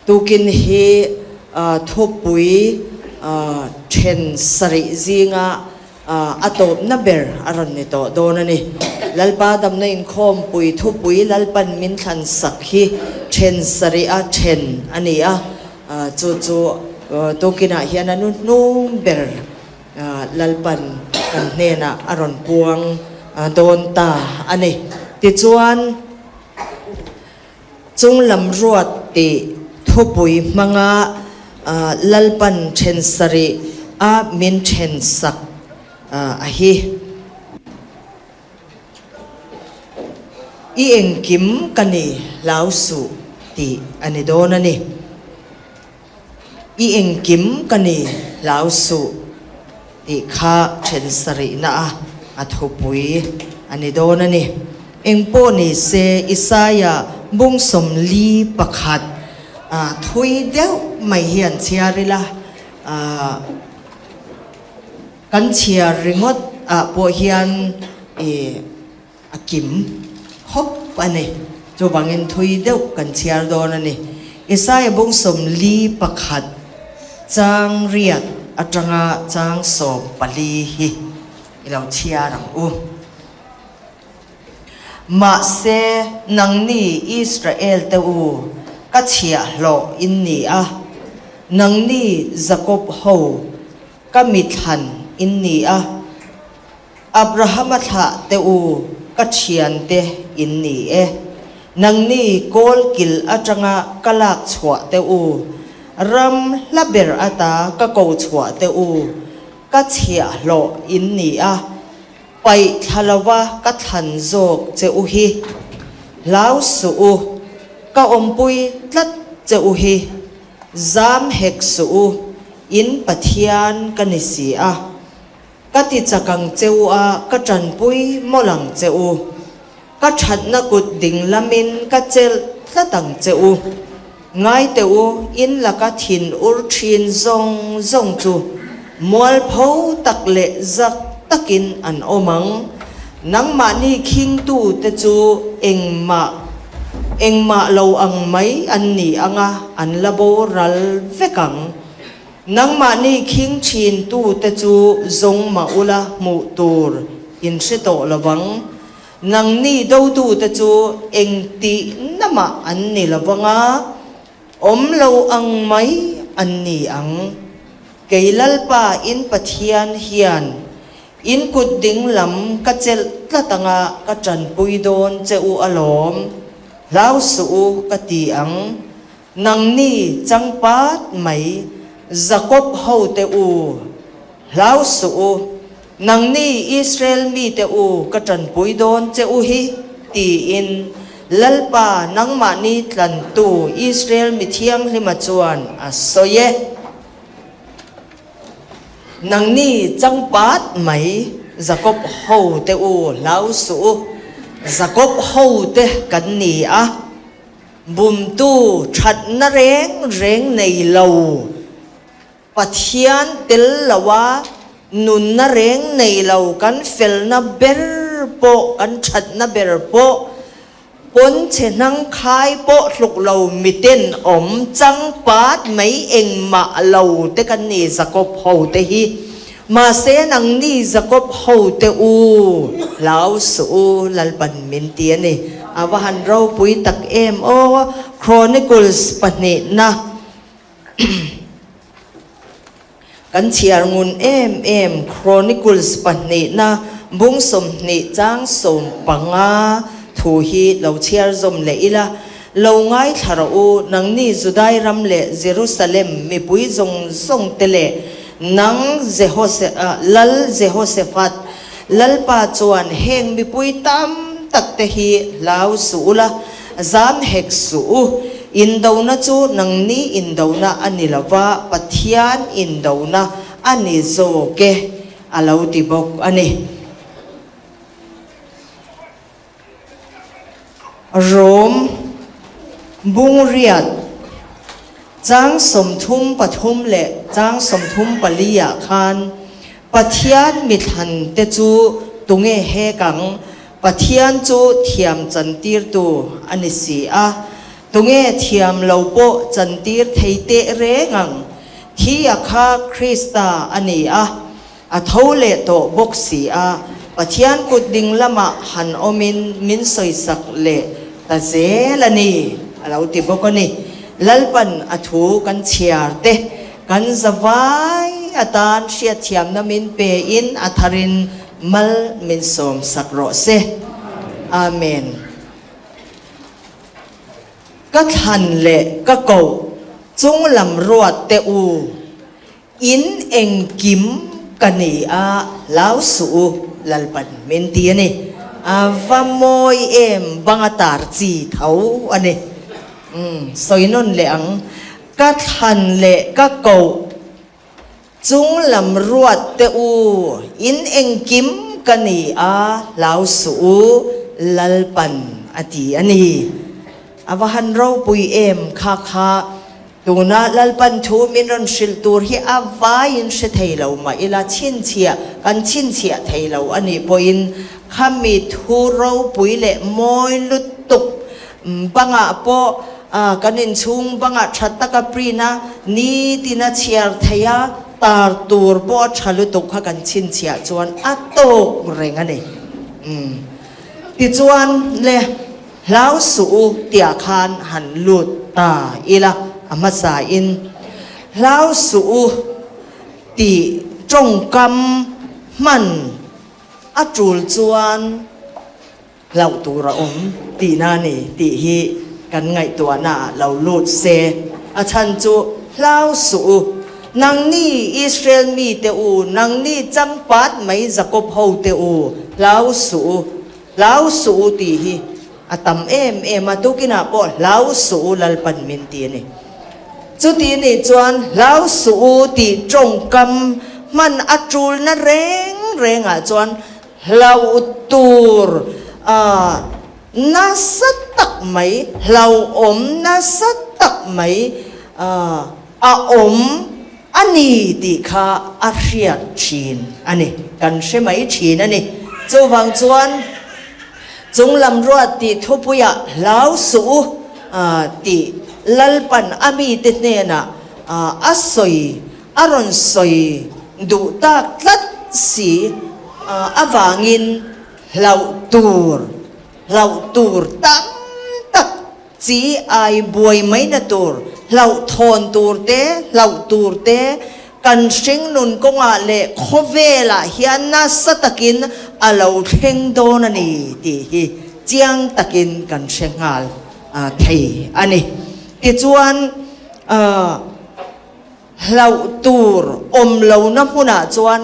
Tukin hi thupui then sarih zinga a tawpna ber a rawn ni tawh dawn a ni. Lalpa damna inkhawmpui thupui Lalpan min thlan sak hi then sarih a then a ni a, chu chu tukinah hian a nu hnung ber Lalpan kan hnenah a rawn puang dawn ta a ni. Tichuan. Chunglam ruat tih thupui hmanga Lalpan then sarih a min then sak a hi. I engkim ka ni hlau suh tih a ni dawn a ni. I engkim ka ni hlau suh tih kha then sarihna a a thupui a ni dawn a ni. Engpawh ni se Isaia bung 41 thui deuh mai hi an chhiar ila, kan chhiar ringawt ah pawh hian i A kim khawp a ni. Chuvangin thui deuh kan chhiar dawn a ni. Isaia bung 41 chang riat atanga chang 14 hi i lo chhiar ang u. Mahse, nangni Israel te u, ka chhiahhlawh in ni a, nangni Jakob ho, ka mithlan in ni a, Abrahama thlah te u, ka thiante in ni e. Nangni kawl kil atanga ka lak chhuah te u, ram hla ber ata ka ko chhuah te u, ka chhiahhlawh in ni a, paih thla lova ka thlan zawk che u hi. Hlau suh u, ka awmpui tlat che u hi, zam hek suh u, in Pathian ka ni si a. Ka ti chak ang che u a, ka tanpui mawlh ang che u. Ka thatna kut ding lamin ka chelh tlat ang che u. Ngai teh u, in laka thin ur thin zawng zawng chu mualpho tak leh zak takin an awm ang. Nangmahni khingtute chu engmah engmah lo ang mai an ni ang a, an la boral vek ang. Nangmahni khing thin tute chu zawng mah ula hmuh tur in hre tawh lo vang. Nangni dotute chu eng tih na mah an ni lo vang a, awm lo ang mai an ni ang. Kei Lalpa in Pathian hian in kut ding lam ka chelh tlat anga ka tanpui dawn che u alawm. Hlau suh u ka ti ang. Nangni changpat mai Jakob hote u, hlau suh u, nangni Israel mite u ka tanpui dawn che u hi, tiin Lalpa nangmahni tlantu Israel mi thianghlima chuan a sawi e. Nangni changpat mai Jakob hote u, hlau suh u, Jakob hote kan ni a. Bumtu thatna reng reng nei lo, Pathian tel loa nunna reng nei lo kan felna ber pawh, kan thatna ber pawh, pawn chhe hnang khai pawh hluk lo miten awm changpat mai engmah lo te kan ni Jakob ho te hi. Mahse nangni Jakob hote u, hlau suh u, Lalpan min ti a ni. A va han ropui tak em aw! Chronicles pahnihna kan chhiar ngun em em Chronicles pahnihna bung 20 chang 15 thu hi lo chhiar zawm leh ila. Lo ngaithla rawh u, nangni Judai ram leh Jerusalem mipui zawng zawng te leh nang Lal Jehoshaphat, Lalpa chuan heng mipui tam tak te hi hlau suh ula, zam hek suh u. Indona chu nangni indona a ni lova, Pathian indona a ni zawk e, a lo ti bawk a ni. Rom bungriat chang 33 leh chang 34 ah khan Pathian mithlan te chu tunge hek ang? Pathian chu thiam chantirtu a ni si a. Tunge thiam lo pawh chantir thei teh reng ang? Thi a kha Krista a ni a, a tho leh tawh bawk si a, Pathian kut ding lamah han awmin min sawisak leh ta zel a ni, a lo ti bawk a ni. Lalpan a thu kan chhiar te, kan zavai atan hriatthiamna min pein a tharin mal min sawmsak rawh se. Amen. Ka thlan leh ka koh chung lam ruat teh u, in engkim ka ni a hlau suh u, Lalpan min ti a ni. A va mawi em banga tar chi tho a ni. Umm, sawi nawn leh ang. Ka thlan leh ka koh Chung lam ruat teh u, in engkim ka ni a, hlau suh u, Lalpan a ti a ni. A va han ropui em kha kha, tuna Lalpan thu min rawn hrilh tur hi a vaiin hre thei lo mah ila, chhinchhiah kan chhinchhiah thei lo a nih pawhin khami thu ropui leh mawi lutuk Bangah pawh kan inchhung bangah tha taka print a, nitin a chhiar theih a, tar tur pawh a tha lutuk kha kan chhinchhiah chuan a tawk reng a ni. Umm. Tichuan le, hlau suh u tiah khan han lut ta ila a hmasa in, hlau suh u tih tawngkam hman a tul chuan, Hlauh tur a awm tihna a ni tih hi kan ngaihtuahna ah lo lut se. A chhan chu hlau suh u. Nangni Israel mite u, nangni changpat mai Jakob ho te u, hlau suh u. Hlau suh u tih hi a tam em em a, tukinah pawh hlau suh u Lalpan min ti a ni. Chuti nih chuan hlau suh u tih tawngkam hman a tulna reng rengah chuan Hlauh tur a nasa tak mai, hlauhawm nasa tak mai a awm a ni tih kha a hriat thin a ni, kan hre mai thin a ni. Chuvang chuan chung lam ruat tih thupuiah hlau suh u tih Lalpan a mite hnenah a sawi A rawn sawi duh tak tlat si avangin hlauh tur, hlauh tur tam tak chi ai buai maina tur, hlauh thawn tur te, hlauh tur te kan hringnun kawngah leh khawvelah hian nasa takin a lo thleng dawn a ni tih hi chiang takin kan hre nghal thei a ni. Tichuan. Hlauh tur awm lohna hmunah chuan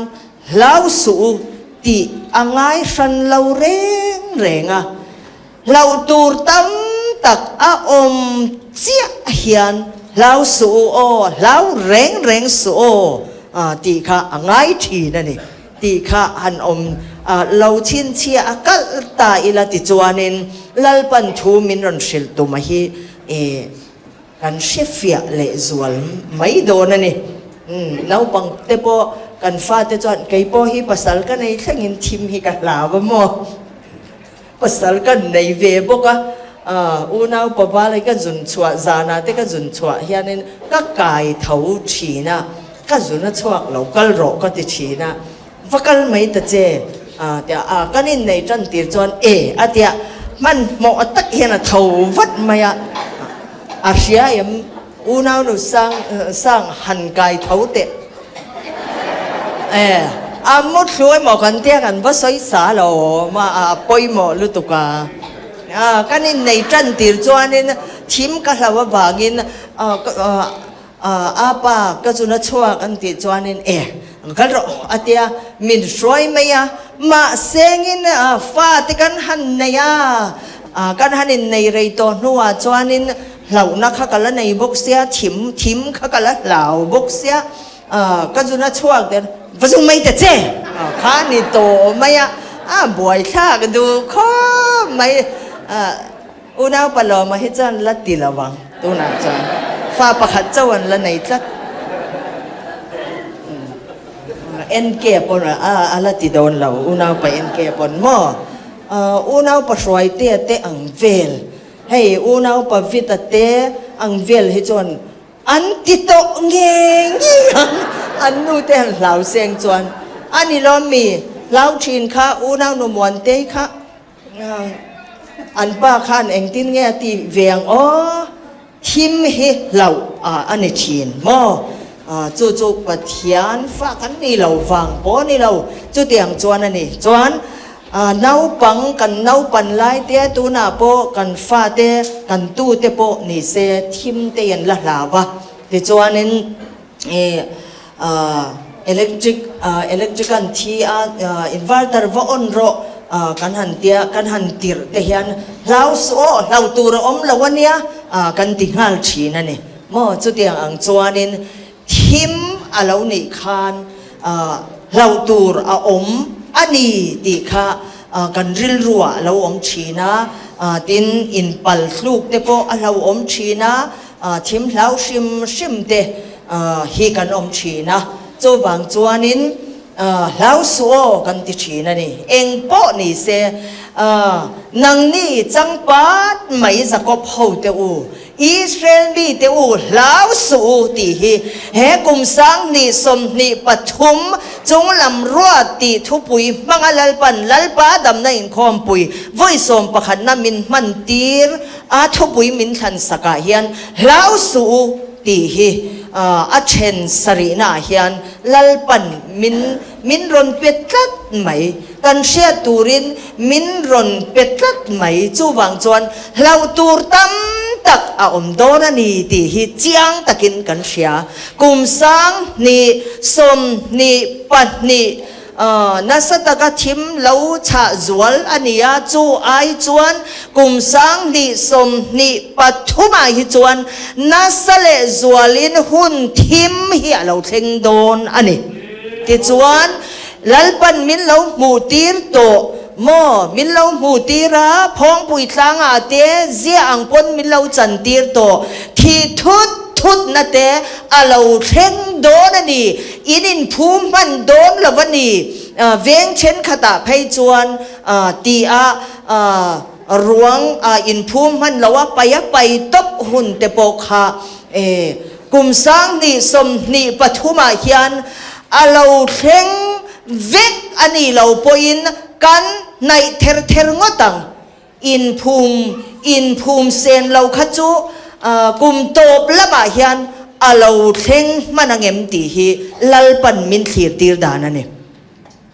hlau suh u tih a ngai hran lo reng reng a. Hlauh tur tam tak a awm chiah hian hlau suh u aw, hlau reng reng suh aw tih kha a ngai thin a ni tih kha han awm lo chhinchhiah a kalh ta ila tichuanin Lalpan thu min rawn hrilh tum a hi e. Kan hre fiah leh zual mai dawn a ni. Umm, naupang te pawh kan fate chuan kei pawh hi pasal ka nei thlengin thim hi ka hlau a maw? Pasal ka nei ve bawk a, aah unau pavalai ka zun chhuah zanah te ka zun chhuah hianin ka kai tho thin a, ka zun a chhuak lo kal rawh ka ti thin a, Va kal mai ta che a tia a, kan innei tan tir chuan e a tia, hmanhmawh tak hian a tho vat mai a, a hria em unau nu sang sang han kai tho teh e a mu thlu emaw kan tia kan va sawi sa lo awm a, a pawimawh lutuk a, a kan innei tan tir chuanin thim ka hlau avangin a A pa ka zun a chhuak an tih chuanin e an kal rawh a tia, min hruai mai a, mahsengin fate kan han nei a, kan han innei rei tawh hnuah chuanin hlauhna kha ka la nei bawk sia, thim thim kha ka la hlau bawk sia, ka zun a chhuak der va zung mai ta che kha a ni tawh mai a, a buaithlak duh khawp mai. Unau Palawma hi chuan la ti lo ang tunah chuan fa pakhat chauh an la nei tlat. NK pawn a la ti dawn lo unau pa NK pawn maw unau pa Hruaitea te ang vel. Hei unau Pavita te ang vel hi chuan an ti tawh ngei ngei ang, an nu te han hlau seng chuan a ni lawm mi hlau thin kha unau nu Muantei kha an pa khan engtin nge a ti ve ang aw. Thim hi hlauh a ni thin maw? Chu chu Pathian fa kan ni lo vang pawh a ni lo. Chutiang chuan a ni. Chuan naupang kan naupan lai te tunah pawh kan fate kan tute pawh ni se thim te an la hlau a. Tichuanin ih electric electric an thi a inverter va on rawh kan han tia kan han tirh te hian hlau suh aw hlau tur a awm lo ania kan ti nghal thin a ni maw chutiang ang chuanin thim a lo nih khan hlau tur a awm a ni tih kha kan rilruah a lo awm thin a tin inpal thluk te pawh a hlauhawm thin a. Thim hlau hrim hrim te hi kan awm thin a, chuvang chuanin hlau suh aw kan ti thin a ni. Eng pawh ni se, nangni changpat mai Jakob ho te u, Israel mi te u hlau suh u tih hi he kum 2023 chunglam ruat tih thupui hmanga Lalpan Lalpa damna inkhawmpui vawi sawmpakhatna min hman tir A thupui min thlan sakah hian hlau suh u tih hi a then sarihnaah hian Lalpan min min rawn pe tlat mai. Kan hriat turin min rawn pe tlat mai. Chuvang chuan hlauh tur tam tak a awm dawn a ni tih hi chiang takin kan hria. Kum 2022. Nasa taka thim lo chhah zual a ni a, chu ai chuan kum 2023 ah hi chuan nasa leh zualin hun thim hi a lo thleng dawn a ni. Tichuan, Lalpan min lo hmuh tir tawh maw? Min lo hmuh tir a, Phawngpui tlangah te ziah ang pawn min lo chan tir tawh. Thih thut thutna te a lo thleng dawn a ni. In inphum hman dawn lo a ni. Veng thenkhatah phei chuan tia ruang inphum hman lo a pai a pai tawp hun te pawh kha kum 2023 ah hian a lo thleng vek a nih lo pawhin kan hnaih ther ther ngawt ang. Inphum inphum sen lo kha chu kum tawp lamah hian a lo thleng hman angem tih hi Lalpan min thlir tir dan a ni.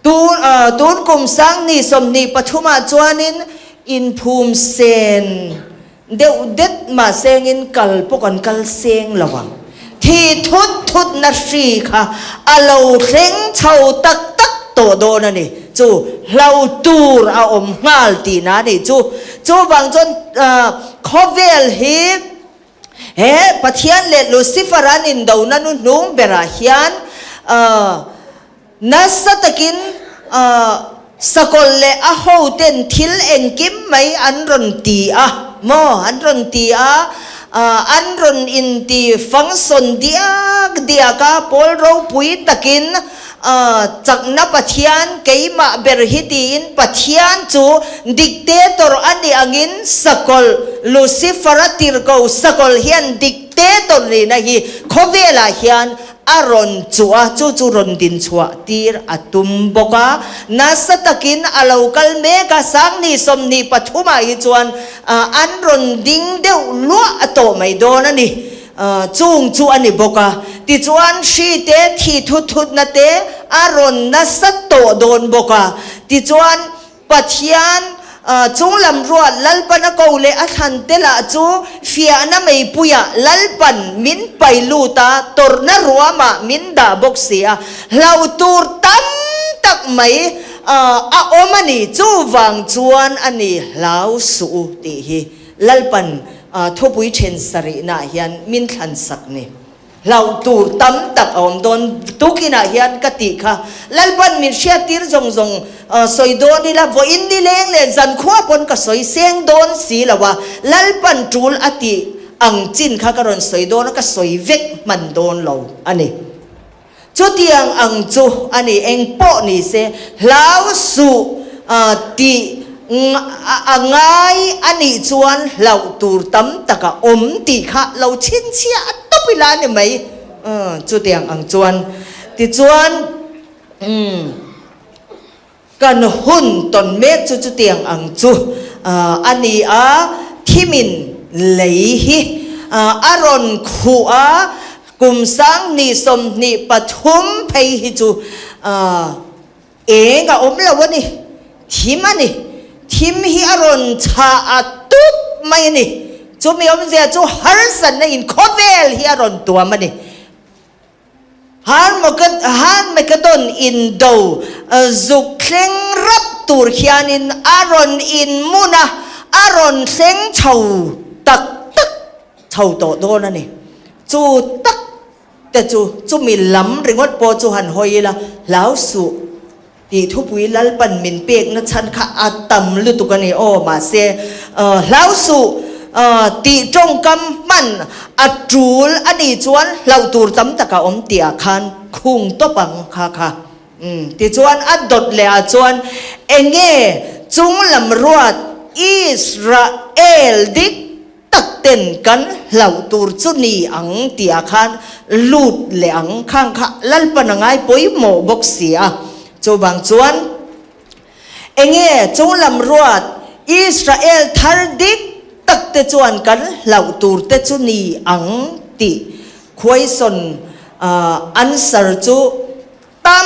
Tun tun kum 2023 ah chuanin inphum sen deuh det mahsengin kal pawh kan kal seng lo ang. Thi thut thutna hri kha a lo thleng chho tak tak tawh dawn a ni. Chu hlo tur a awm nghal tihna a nih chu. Chuvang chuan khawvel hi he Pathian leh Lucifer an indona hnuhnung berah hian Nasa takin sakawlh leh a hoten thil engkim mai an rawn ti a maw? An rawn ti a, an rawn inti fangsawn diak diak a, pawl ropui takin chakna Pathian keimah ber hi tiin Pathian chu dictator a nih angin sakawlh Lucifer-a tirhko sakawlh hian dictator nihna hi khawvelah hian A rawn chuh a, chu chu rawn din chhuah tir a tum bawk a. Nasa takin a lo kal mek a, 2023 ah hi chuan an rawn ding deuh luah a tawh mai dawn a ni. Chung chu a ni bawk a. Tichuan hri te, thi thut thutna te a rawn nasa tawh dawn bawk a. Tichuan Pathian chunglam ruat Lalpan a ko leh a thlan te lah chu fiahna meipuiah Lalpan min pai lut a, tawrhna ruamah min dah bawk si a, hlauh tur tam tak mai a awm a ni, chuvang chuan a ni hlau suh u tih hi Lalpan thupui then sarihnaah hian min thlan sak ni. Hlauh tur tam tak a awm dawn. Tukinah hian ka tih kha Lalpan min hriattir zawng zawng sawi dawn ila, vawiin ni leng leh zankhua pawn ka sawi seng dawn si lo a, Lalpan tul a tih ang chin kha ka rawn sawi dawn a, ka sawi vek hman dawn lo a ni. Chutiang ang chu a ni, eng pawh ni se, hlau suh tih. A ngai a nih chuan hlauh tur tam tak a awm tih kha lo chhinchhiah a tawp ila a ni mai. Chutiang ang chuan tichuan kan hun tawn mek chu chutiang ang chu a ni a, thimin lei hi a rawn khuh a, kum 2023 phei hi chu Eng a awm lo a ni, thim a ni. Thim hi a rawn chhah a tup mai a ni. Chumi awmzia chu harsatna in khawvel hi a rawn tuam a ni. Harmageddon indo zuk thleng rap tur hianin a rawn inmun a, a rawn thleng chho tak tak chho tawh dawn a ni. Chu tak te chu chumi lam ringawt pawh chu han hawi ila, hlau suh tih thupui Lalpan min pekna chhan kha a tam lutuk a ni aw, mahse hlau suh tih tawngkam hman a tul a nih chuan hlauh tur tam tak a awm tih ah khan khung tawp ang kha kha. Tichuan a dawt leh ah chuan enge chunglam ruat Israel dik tak ten kan hlauh tur chu ni ang tih ah khan lut leh ang khang kha Lalpan a ngai pawimawh bawk si a. Chuvang chuan enge chunglam ruat Israel thar dik tak te chuan kan hlauh tur te chu ni ang tih question answer chu Tam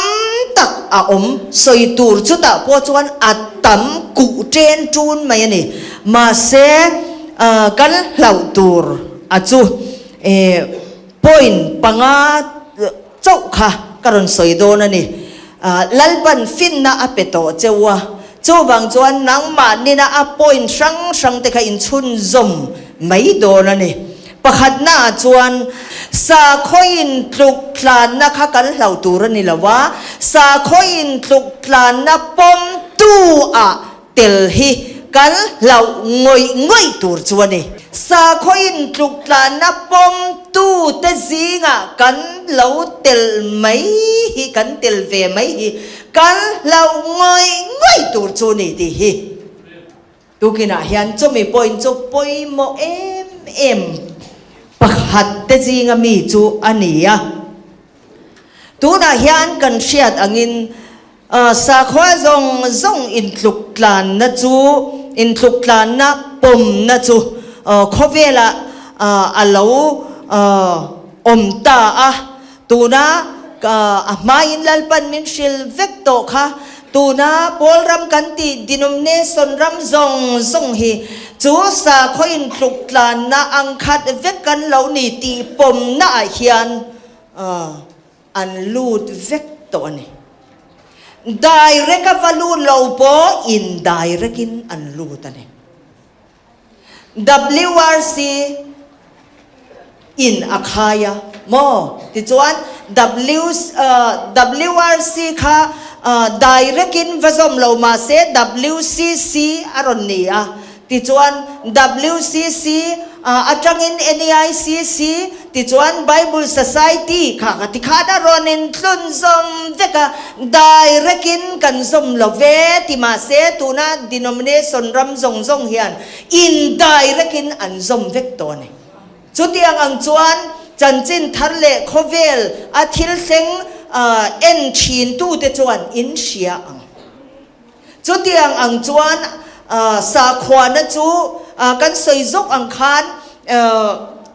tak a awm, sawi tur chutah pawh chuan a tam kuh ṭen ṭun mai a ni. Mahse, kan hlauh tur a chu point panga chauh kha ka rawn sawi dawn a ni. Lalpan finna a pe tawh cheu a, chuvang chuan nangmahnina a point hrang hrang te kha inchhunzawm mai dawn a ni. Pakhatnaah chuan sakhaw intluk tlanna kha kan hlauh tur a ni lo a, sakhaw intluk tlanna pawmtu ah tel hi kan hlauh ngawih ngawih tur chu a ni. Sakhaw intluk tlanna pawmtu te zingah kan lo tel mai hi, kan tel ve mai hi kan hlauh ngawih ngawih tur chu a ni tih hi. Tukinah hian chumi point chu pawimawh em em pakhat te zinga mi chu a ni a. Tunah hian kan hriat angin sakhua zawng zawng intluk tlanna chu intluk tlanna pawmna chu khawvelah a lo awm ta a. Tuna a hmain Lalpan min hrilh vek tawh kha, tuna Pawl ram kan tih denomination ram zawng zawng hi chu sakhaw intluk tlanna ang khat vek kan lo ni tih pawmna ah hian an lut vek tawh a ni. Direct a va lut lo pawh indirect in an lut a ni. WRC in a khai a maw? Tichuan WRC kha direct in va zawm lo mahse WCC a rawn ni a. Tichuan WCC atangin NEICC Tichuan Bible Society kha ka ti khan a rawn intlun zawm vek a, direct in kan zawm lo ve ti mahse tuna denomination ram zawng zawng hian indirect in an zawm vek tawh a ni. Chutiang ang chuan chanchin thar leh khawvel a thil thleng en thin tute chuan in hria ang. Chutiang ang chuan sakhuana chu kan sawi zawk ang khan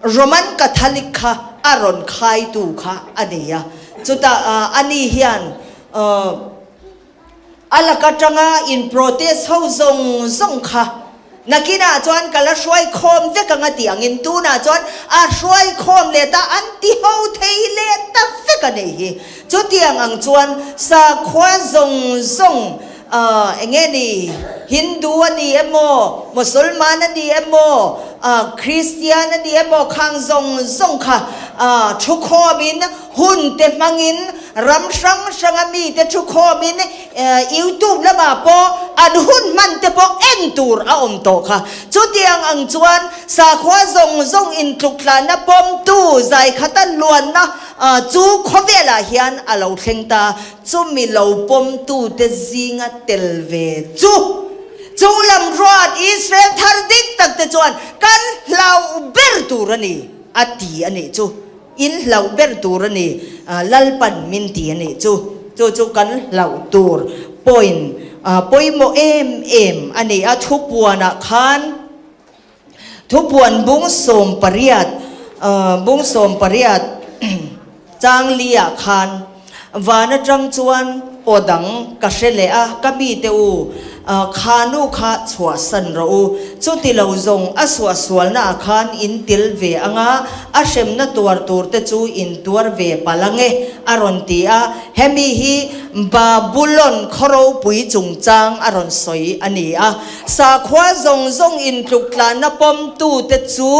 Roman Catholic kha a rawn khaitu kha a ni a. Chutah ani hian a lak atanga in protest ho zawng zawng kha Nakinah chuan ka la hruai khawm vek ang a tih angin tunah chuan a hruai khawm leh ta an ti ho thei leh ta vek a nei hi. Chutiang ang chuan sakhua zawng zawng eng nge ni Hindu a ni emaw, Mosolman a ni emaw, Kristian a ni emaw khang zawng zawng kha thu khawmin hun te hmangin ram hrang hranga mite thu khawmin Youtube lamah pawh an hun hman te pawh en tur a awm tawh kha. Chutiang ang chuan sakhua zawng zawng intluktlanna pawmtu zaikhata luanna chu khawvelah hian a lo thleng ta. Chumi lo pawmtute zinga tel ve chu. Chunglam ruat Israel thar dik tak te chuan kan hlauh ber tur a ni, a ti a nih chu. In hlauh ber tur a ni, Lalpan min ti a nih chu. Chu chu kan hlauh tur point pawimawh em em a ni a. Thupuanah khan Thupuan bung 18, bung 18 chang liah khan van atang chuan aw dang ka hre leh a, ka mite u, kha nu kha chhuahsan rawh u, chuti lo zawng a suahsualna ah khan in tel ve ang a, a hremna tuar tur te chu in tuar ve palh ang e, a rawn ti a. Hemi hi Babulon khaw ropui chungchang a rawn sawi a ni a. Sakhua zawng zawng intluktlahna pawmtute chu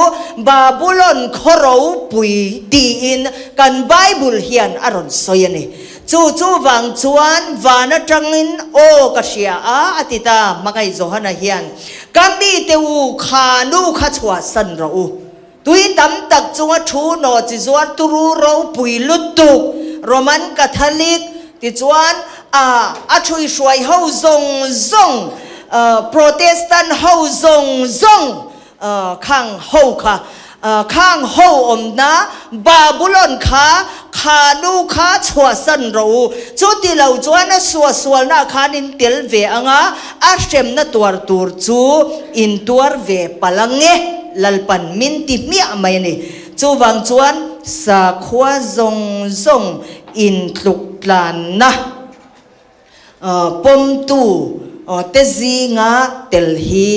Babulon khaw ropui tiin kan Bible hian a rawn sawi a ni. Chu chuvang chuan van atangin aw ka hria a, a ti ta. Hmangaih Johana hian, Ka mite u, kha nu kha chhuahsan rawh u. Tui tam tak chunga thu nawh chi zuar turu ropui lutuk Roman Catholic tichuan a a thuihruai ho zawng zawng Protestant ho zawng zawng khang ho kha khang ho awmna Babulon kha kha nu kha chhuahsan rawh u. Chuti lo chuan a suahsualna khan in tel ve anga a hremna tuar tur chu in tuar ve palh ang e. Lalpan min ti hmiah mai a ni. Chuvang chuan sakhua zawng zawng intluk tlanna pawmtu te zinga tel hi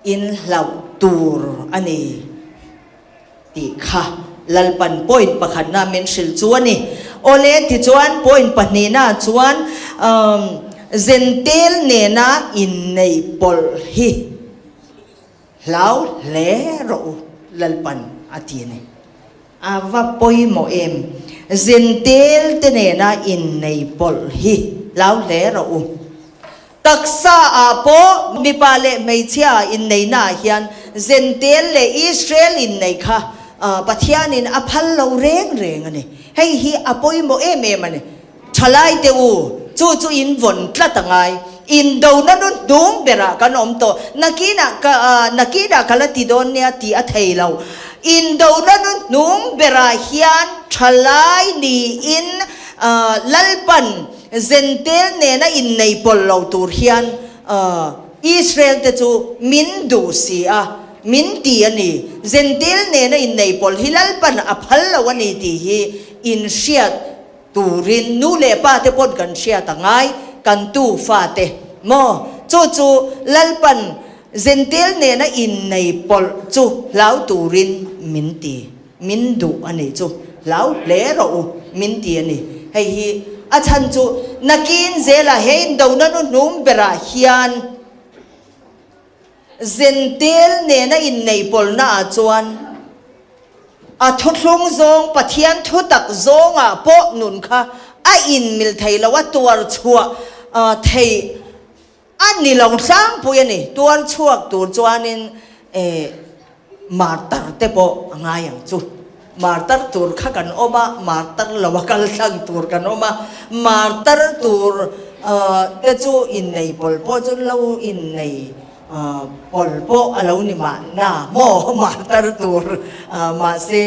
in hlauh tur a ni tih kha Lalpan point pakhatna min hrilh chu a ni. Awle tichuan point pahnihna chuan Zentel nena inneih pawlh hi Hlau hle rawh u, Lalpan a ti a ni. A va pawimawh em? Zentel te nena innei pawlh hi hlau hle rawh u. Taksa ah pawh mipa leh hmeichhia inneihna ah hian Zentel leh Israel innei kha Pathianin a phal lo reng reng a ni. Hei hi a pawimawh em em a ni. Thalai te u, chu chu in vawn tlat a ngai. Indona nu hnung berah kan awm tawh. Nakinah ka, nakinah ka la ti dawn nia tih a thei lo. Indona nu hnung berah hian thalai niin Lalpan Zentel nena innei pawlh lo tur hian Israel te chu min duh si a, min ti a ni. Zentel nena innei pawlh hi Lalpan a phal lo a ni tih hi in hriat Turin nu leh pa te pawn kan hriat a ngai, kan tu fa te maw? Chu chu Lalpan Zentel nena innei pawlh chu hlau turin min ti, min duh a nih chu. Hlau hle rawh u min ti a ni. Hei hi a chhan chu nakin zela he indona nu hnum berah hian Zentel nena innei pawlhna ah chuan A thuthlung zawng Pathian thutak zawngah pawh nun kha a inmil thei lo, a tuar chhuah thei a ni lo tlangpui a ni. Tuar chhuak tur chuanin martar te pawh a ngai ang chu. Martar tur kha kan awm a, martar lo a kal thlang tur kan awm a, martar tur te chu innei pawl pawh chu lo innei Pawl pawh a lo ni mahna maw martar tur mahse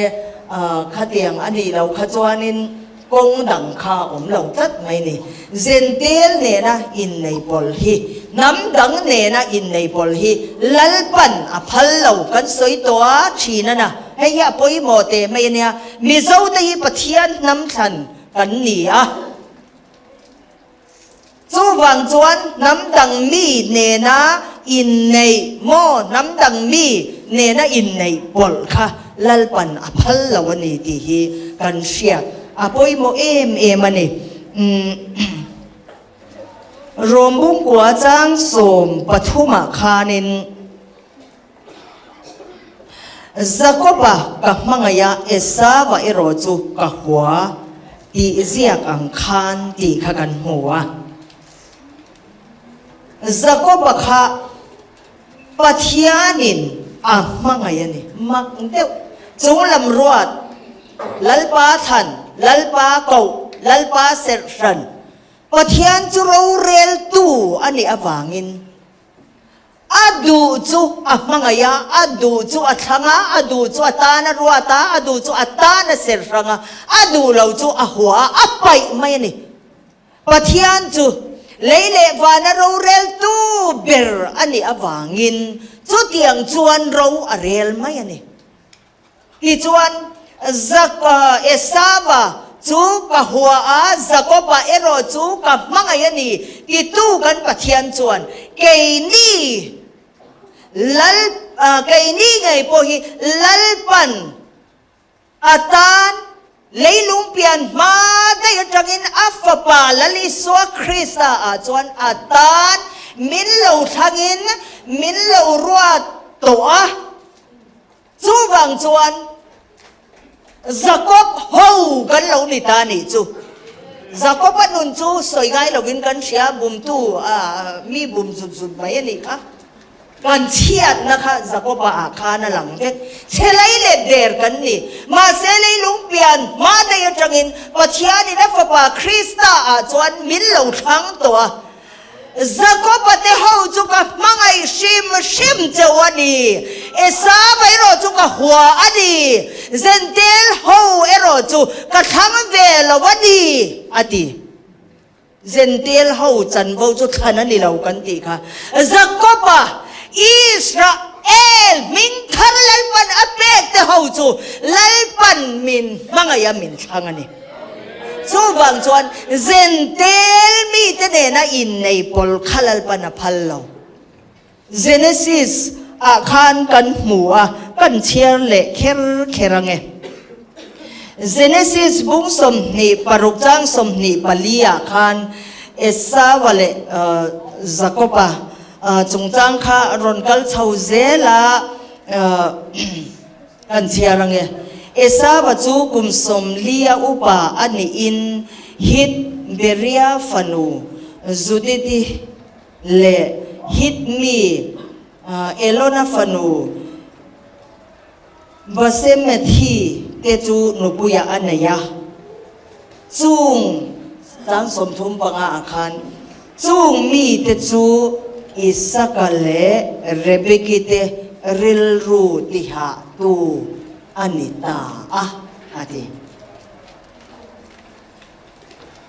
khatiang a nih loh kha chuanin kawng dang kha a awm lo tlat mai ni. Zentel nena innei pawl hi hnam dang nena innei pawl hi Lalpan a phal lo kan sawi tawh a thin a na hei hi a pawimawh teh mai a nia Mizote hi Pathian hnam thlan kan ni a. Chuvang chuan hnam dang mi nena inneih maw hnam dang mi nena inneih pawlh kha Lalpan a phal lo a ni tih hi kan hriat a pawimawh em em a ni. Rom bungkua chang 13 ah khanin Jakoba ka hmangaih a, Esava erawh chu ka hua tih ziak ang khan tih kha kan hmu a. Jakoba kha Pathianin a hmangaih a ni. Mak deuh. Chunglam ruat, Lalpa thlan, Lalpa koh, Lalpa serh hran. Pathian chu roreltu a nih avangin. A duh chu a hmangaih a, a duh chu a thlang a, a duh chu a tan a ruat a, a duh chu a tan a ser hrang a, a duh lo chu a hua a, a paih mai a ni. Pathian chu lei leh vana roreltu ber a nih avangin chutiang chuan ro a rel mai a ni. Tichuan, Zak, Esava chu ka hua a, Jakoba erawh chu ka hmangaih a ni, titu kan Pathian chuan, Keini Lal, keini ngei pawh hi Lalpan a tan leilung pian hma daih atangin a Fapa Lal Isua Krista ah chuan a tan min lo thlangin min lo ruat tawh a. Chuvang chuan Jakob ho kan lo ni ta nih chu. Jakob-a nun chu sawi ngai lovin kan hria, bumtu mi bum zut zut mai a nih kha. Kan chhiatna kha Jakob-a ah khan a lang vek. Chhe lei leh der kan ni. Mahse leilung pian hma daih atangin Pathianin a Fapa Krista ah chuan min lo thlang tawh a. Jakoba te ho chu ka hmangaih hrim hrim cheu a ni, Esava erawh chu ka hua a ni, Zentel ho erawh chu ka thlang ve lo a ni, a ti. Zentel ho chanvo chu thlan a ni lo kan tih kha. Jakoba, Israel hming thar Lalpan a pek te ho chu Lalpan min hmangaih a min thlang a ni. Chuvang chuan Zentel mite nena innei pawl kha Lalpan a phal lo. Genesis ah khan kan hmu a, kan chhiar leh kher kher ange. Genesis bung 26 chang 24 ah khan Esau-a leh Jakob-a chungchang kha rawn kal chho zel a. Kan chhiar ange. Esava chu kum 40 upa a niin Hit Beria fanu Judith-i leh Hit mi Elona fanu Basemethi te chu nupuiah a nei a. Chung chang 35 ah khan chung mite chu Isaka leh Rebeki te rilru tihahtu a ni ta a, a ti.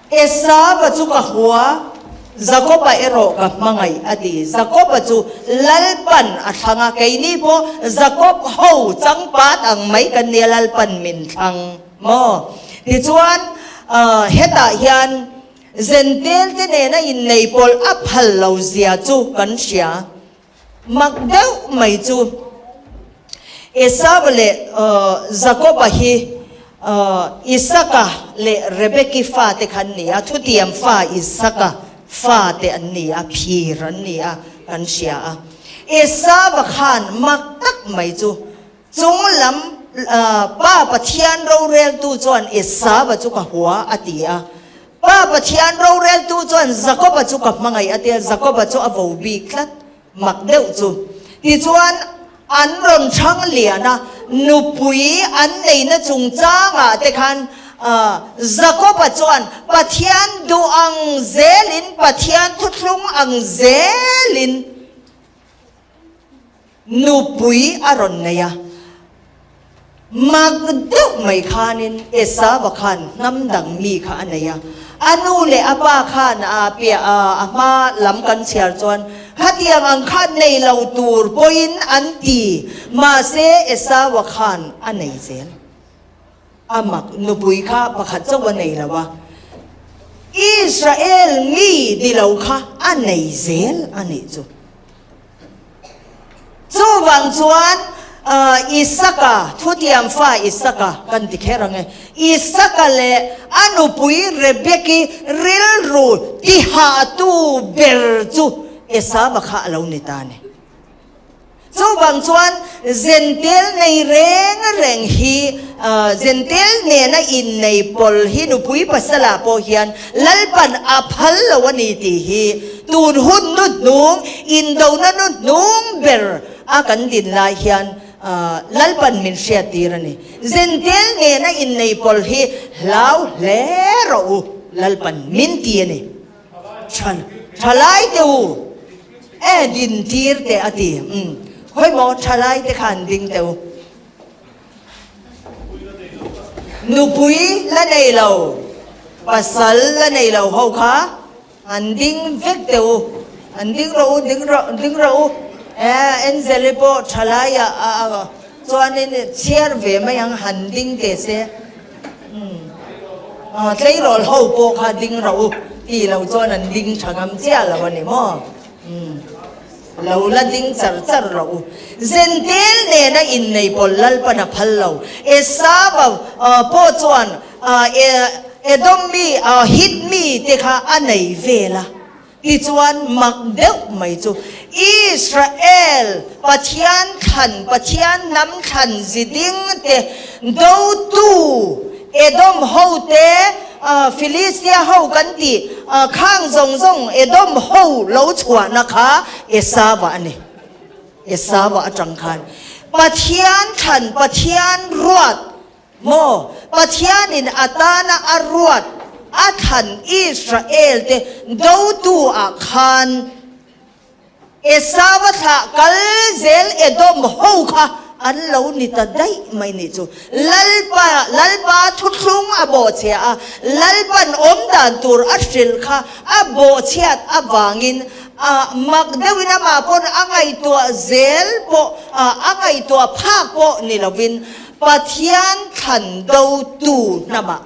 Esava chu ka hua, Jakoba erawh ka hmangaih, a ti. Jakoba chu Lalpan a thlang a, keini pawh Jakob ho changpat ang mai kan nia Lalpan min thlang maw? Tichuan, hetah hian Zentel te nena innei pawlh a phal lo zia chu kan hria. Mak deuh mai chu Esau leh Jakoba hi Isaka leh Rebeki fate kha an ni a, thutiam fa Isaka fate an ni a, phir an ni a kan hria a. Esau-a khan mak tak mai chu chung lam Pa Pathian roreltu chuan Esau-a chu ka hua a ti a, Pa Pathian roreltu chuan Jakoba chu ka hmangaih a tia, Jakoba chu a vo bik tlat, mak deuh chu. Tichuan, an rawn chhang lian a, nupui an neihna chungchangah te khan Jakoba chuan Pathian duh ang zelin, Pathian thuthlung ang zelin, Nupui a rawn nei a, mak deuh mai khanin Esava khan hnam dang mi kha a nei a. A nu leh a pa khan a piah a, a hma lam kan chhiar chuan khatiang ang kha nei lo tur pawhin an ti, mahse Esava khan a nei zel. A mak, nupui kha pakhat chauh a nei lo a, Israel mi ni lo kha a nei zel a nih chu. Chuvang chuan Isaka, thutiam fa Isaka kan ti kher ang e, Isaka leh a nupui Rebeki rilru tihahtu ber chu Esava kha a lo ni ta a ni. Chuvang chuan Zentel nei reng reng hi Zentel nena innei pawl hi nupui pasalah pawh hian Lalpan a phal lo a ni tih hi tun hun nu hnung, indona nu hnung ber a kan din lai hian Lalpan min hriat tir a ni. Zentel nena innei pawl hi hlau hle rawh u, Lalpan min ti a ni. Thalai teh u. E din tir teh a ti. Umm. Khawi maw thalai te khan ding teh u. Nupui la nei lo, pasal la nei lo ho kha an ding vek teh u. An ding rawh u, ding rawh, ding rawh u. E Angel-i pawh thalai ah a a chuanin chhiar ve mai ang han ding teh se. Umm. Tleirawl ho pawh kha ding rawh u tih loh chuan an ding tha ngam chiah lo a ni maw? Umm. Lo la ding char char rawh u. Zentel nena innei pawl Lalpan a phal lo. Esava pawh chuan Edom mi, Hit mi te kha a nei vel a. Tichuan mak deuh mai chu Israel Pathian thlan, Pathian hnam thlan ziding te dotu Edom ho te, Philistia ho kan tih khang zawng zawng Edom ho lo chhuahna kha Esava a ni. Esava atang khan Pathian thlan, Pathian ruat Maw? Pathianin a tana a ruat a thlan Israel-te dotu ah khan Esau-a thlah kal zel Edom ho kha an lo ni ta daih mai nih chu. Lalpa, Lalpa thuthlung a bawhchhia a, Lalpan awm dan tur a hrilh kha a bawhchhiat avangin a mak deuhin amah pawn a ngaihtuah zel pawh, a ngaihtuah phak pawh ni lovin Pathian thlan dotu hnamah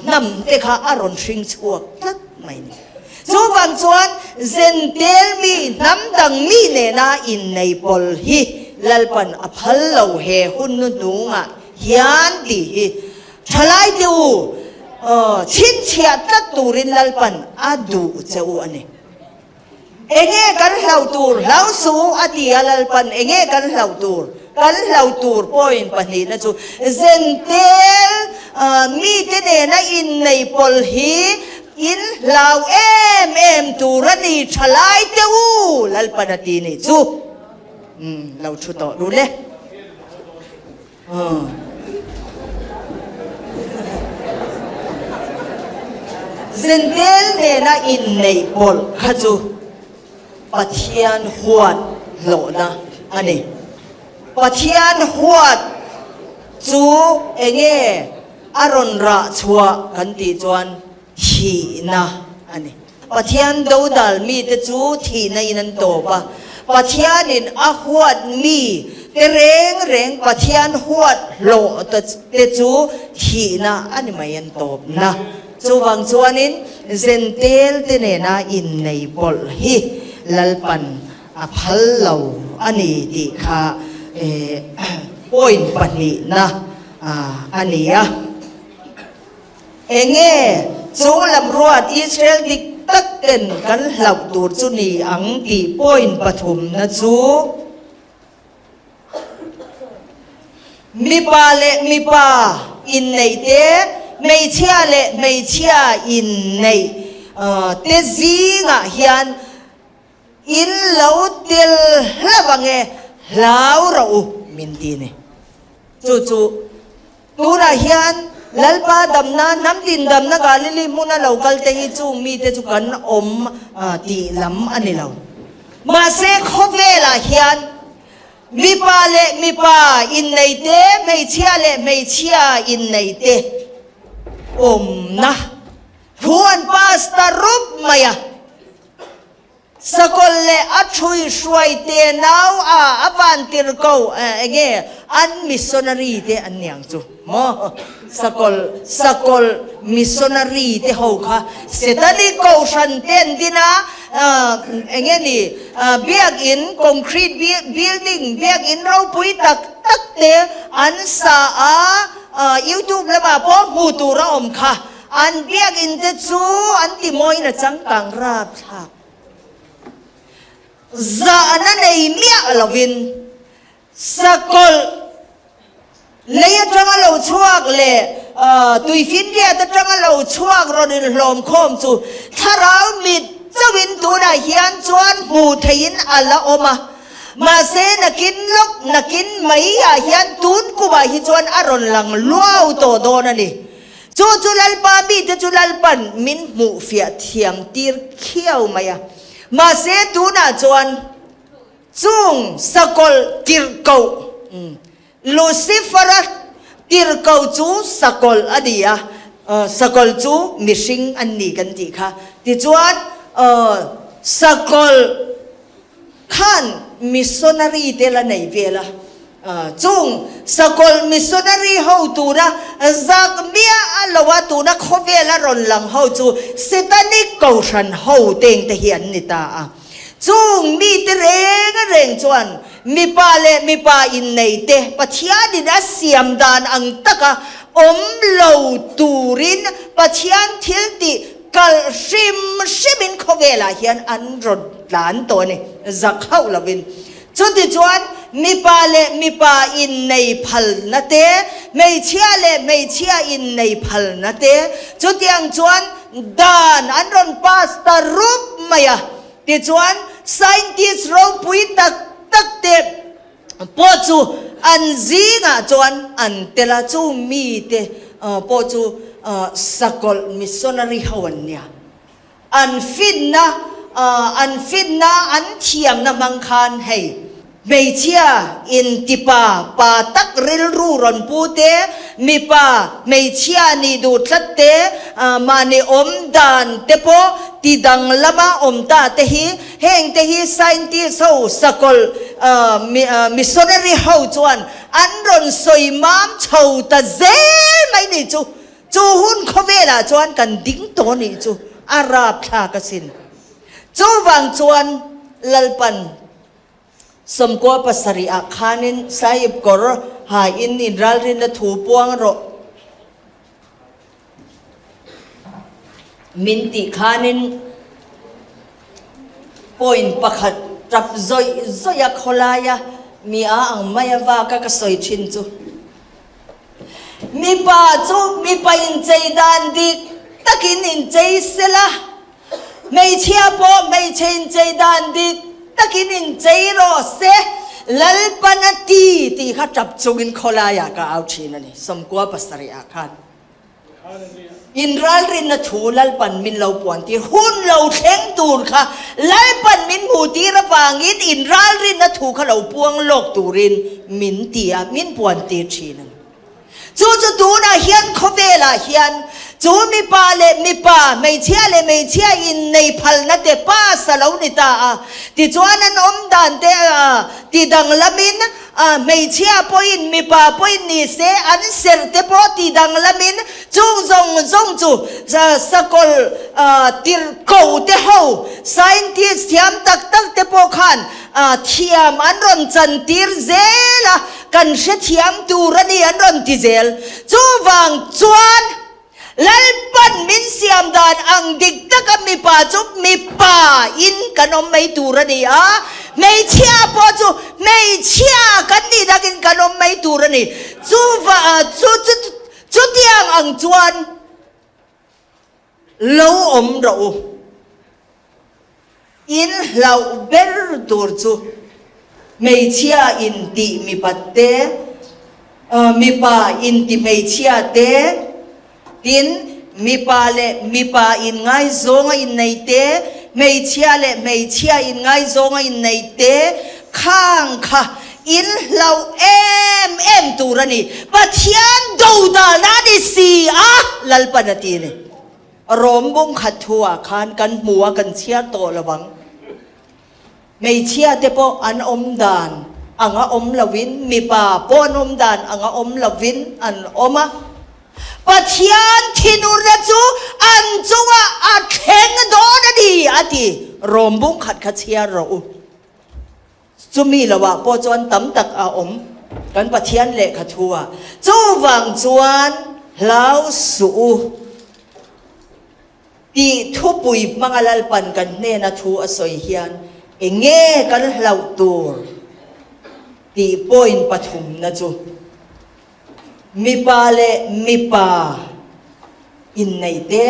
hnam te kha a rawn hring chhuak tlat mai ni. Chuvang chuan Zentel mi hnam dang mi nena innei pawl hi Lalpan a phal lo he hun nu hnungah hian tih hi thalai te u chhinchhiah tlat turin Lalpan a duh che u a ni. Enge kan hlauh tur? Hlau suh u a ti a Lalpan enge kan hlauh tur? Kan hlauh tur point pahnihna chu Zentel mite nena innei pawl hi in hlau em em tur a ni thalai te u Lalpan a ti nih chu. Umm lo thu tawh ru le. Zentel nena inneih pawlh kha chu Pathian huat hlawhna a ni. Pathian huat chu enge a rawn rah chhuah kan tih chuan thihna a ni. Pathian dodal mite chu thihna in an tawp a, Pathianin a huat mi te reng reng Pathian huat hlawh te chu thihna a ni mai an tawp na. Chuvang chuanin Zentel te nena innei pawlh hi Lalpan a phal lo a ni tih kha point pahnihna a ni a. Enge chung lam ruat Israel dik tak ten kan hlauh tur chu ni ang tih point pathumna chu mipa leh mipa inneih te, hmeichhia leh hmeichhia inneih te zingah hian in lo tel hlauh ange hlau rawh u min ti ni. Chu chu Tunah hian Lalpa damna, hnam din damna Galili hmuna lo kal te hi chung mite chu kan awm tih lam a ni lo. Mahse khawvelah hian mipa leh mipa innei te, hmeichhia leh hmeichhia innei te awmna thu an pass ta rup mai a. Sakawlh leh a thui hruai te nau a a van tir ko enge an missionary te an niang chu maw sakawlh sakawlh missionary te ho kha setani kohhran te an din a enge ni biakin concrete building biakin ropui tak tak te an sa a youtube lamah pawh hmuh tur a awm kha. An biakinn te chu an ti mawiin a changkang rapthlak. Zahna nei miah lovin sakawlh lei atanga lo chhuak leh tuifinriat atanga lo chhuak rawn inhlawm khawm chu thlarau mit chauhin tunah hian chuan hmuh theihin a la awm a. Mahse nakin lawk nakin maiah hian tun kumah hi chuan a rawn lang luau tawh dawn a ni. Chu chu Lalpa mite chu Lalpan min hmuh fiah thiam tir khiau mai a. Mahse tunah chuan chung sakawlh tirhkoh Lucifer-a tirhkoh chu sakawlh a ni a, sakawlh chu mihring an ni kan tih kha. Tichuan sakawlh khan missionary te la nei vel a, chung sakawlh missionary ho tura zak miah a lo a tuna khawvela rawn lang ho chu Satanic kohhran ho teng te hi an ni ta a. Chung mite reng reng chuan mipa leh mipa innei te Pathianin a siam dan ang taka awm lo turin Pathian thiltih Kalh hrim hrimin khawvelah hian an rawn tlan tawh a ni, zak hauh lovin. Chutichuan, mipa leh mipa innei phalna te, hmeichhia leh hmeichhia innei phalna te, chutiang chuan dan an rawn pass ta rup mai a. Tichuan, scientist ropui tak tak te pawh chu an zingah chuan an tel a, chu mite pawh chu sakawlh missionary ho an nia. An finna an finna an thiamna hmang khan hei hmeichhia intipa pa tak rilru rawn pu te, mipa hmeichhia nih duh tlat te, mahni awm dan te pawh ti danglama awm ta te hi Heng te hi scientist ho sakawlh missionary ho chuan an rawn sawi mam chho ta zel mai nih chu. Chu hun khawvelah chuan kan ding tawh nih chu a rapthlak asin. Chuvang chuan Lalpan 97 ah khanin Sahib kawr ha in inralrinna thu puang rawh. Min tih khanin point pakhat tap zawih zawih a khawlaia mi a ang mai a vak a ka sawi thin chu. Mipa chu mipa inchei dan dik takin inchei sela, hmeichhia pawh hmeichhe inchei dan dik takin inchei rawh se, Lalpan a ti tih kha tap chungin khawlaiah ka au thin a ni, 97 ah khan. Inralrinna thu Lalpan min lo puan tir, hun lo thleng tur kha Lalpan min hmuh tir avangin inralrinna thu kha lo puang lawk turin min ti a, min puan tir thin a ni. Chu chu tunah hian khawvelah hian chu mipa leh mipa, hmeichhia leh hmeichhia innei phalna te pass a lo ni ta a, tichuan an awm dan te ti danglamin Hmeichhia pawhin mipa pawhin ni se an serh te pawh ti danglamin chung zawng zawng chu sakawlh tirhkoh te ho scientist thiam tak tak te pawh khan thiam an rawn chantir zel a, kan hrethiam tur a ni an rawn ti zel. Chuvang chuan. Lalpan min siam dan ang dik taka mipa chu mipa in kan awm mai tur a ni a, hmeichhia pawh chu hmeichhia kan nih dakin kan awm mai tur a ni. Chuva chu chu chutiang ang chuan lo awm rawh u. In hlauh ber tur chu hmeichhia intih mipat te, mipa inti hmeichhia te, tin mipa leh mipa inngaizawng a innei te, hmeichhia leh hmeichhia inngaizawng a innei te khang kha in hlauh em em tur a ni. Pathian dodalna a ni si a, Lalpan a ti a ni. Rom bung khat thu ah khan kan hmu a kan chhiar tawh lo ang. Hmeichhia te pawh an awm dan anga awm lovin mipa pawh an awm dan anga awm lovin an awm a. Pathian thinurna chu an chungah a thleng dawn a ni a ti. Rom bung khat kha chhiar rawh u. Chumi lohah pawh chuan tam tak a awm kan Pathian lehkha thu ah. Chuvang chuan hlau suh u tih thupui hmanga Lalpan kan hnena thu a sawi hian enge kan hlauh tur tih point pathumna chu Mipa leh mipa innei te,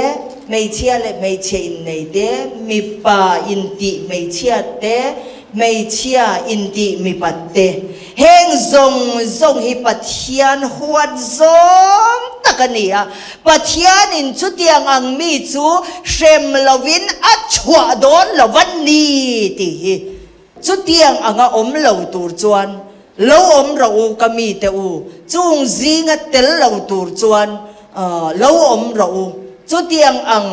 hmeichhia leh hmeichhe innei te, mipa intih hmeichhia te, hmeichhia intih mipat te, heng zawng zawng hi Pathian huat zawng tak a ni a. Pathianin chutiang ang mi chu hrem lovin a chhuah dawn lo va ni tih hi chutiang anga awm lo tur chuan lo awm rawh u ka mite u, chung zinga tel lo tur chuan lo awm rawh u, chutiang ang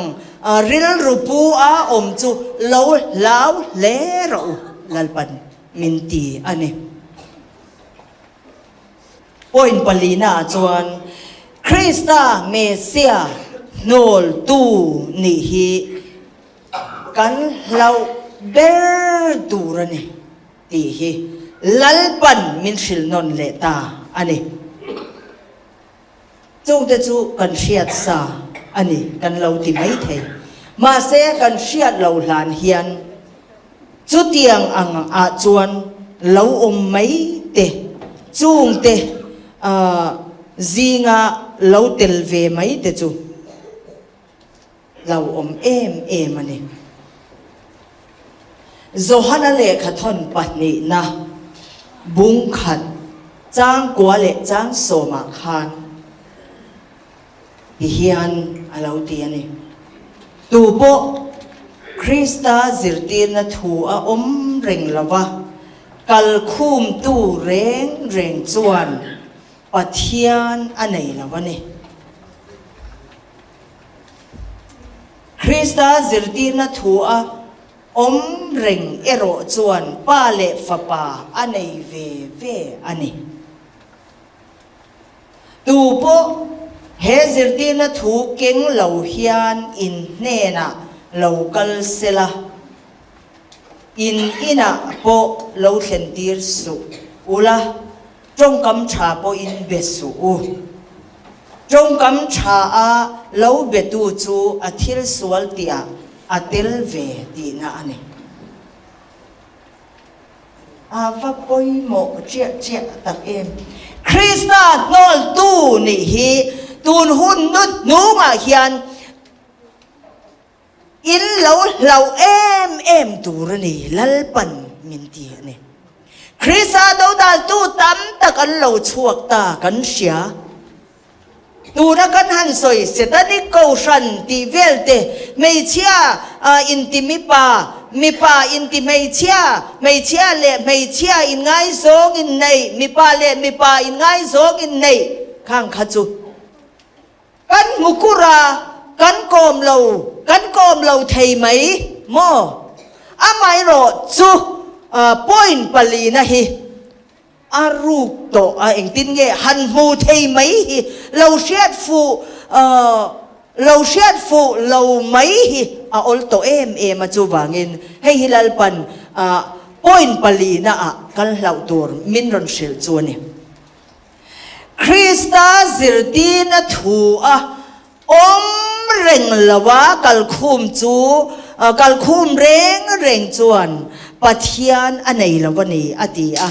rilru pu a awm chu lo hlau hle rawh u Lalpan min ti a ni. Point palina ah chuan Krista Messiah hnawltu nih hi kan hlauh ber tur a ni tih hi Lalpan min hrilh nawn leh ta a ni. Chungte chu kan hriat sa a ni kan lo ti mai thei. Mahse kan hriat lo hlan hian Chutiang ang ah chuan lo awm mai te, chungte zinga lo tel ve mai te chu lo awm em em a ni. Johana lehkhathawn pahnihna bungkhat changkua leh changsawmah khan Ti hian a lo ti a ni. Tu pawh Krista zirtirna thu a awm reng lo va, kalkhumtu reng reng chuan Pathian a nei lo a ni. Krista zirtirna thu a awm reng erawh chuan Pa leh Fapa a nei ve ve a ni. Tu pawh he zirtirna thu keng lo hian in hnenah lo kal sela, in inah pawh lo thlentir suh ula, tawngkam tha pawhin be suh u. Tawngkam tha a lo betu chu a thil sual tihah a tel ve tihna a ni. A va pawimawh chiah chiah tak em? Krista hnawltu nih hi tun hun nut hnungah hian in lo hlauh em em tur a ni, Lalpan min ti a ni. Krista dodaltu tam tak an lo chhuak ta kan hria. Tuna kan han sawi Setanic Kohhran tih vel te, hmeichhia inti mipa, mipa inti hmeichhia, hmeichhia leh hmeichhia inngaizawng inneih, mipa leh mipa inngaizawng inneih khang kha chu kan hmu kur a, kan kawm lo, kan kawm lo thei mai maw? Amaherawh chu point palina hi A ruk tawh a engtin nge han hmu thei mai hi lo hriat fuh lo hriat fuh lo mai hi a awl tawh em em a chuvangin hei hi Lalpan point palina ah kal hlauh tur min rawn hrilh chu a ni. Krista zirtirna thu a Awm reng loa kalkhum chu kalkhum reng reng chuan Pathian a nei lo a ni, a ti a.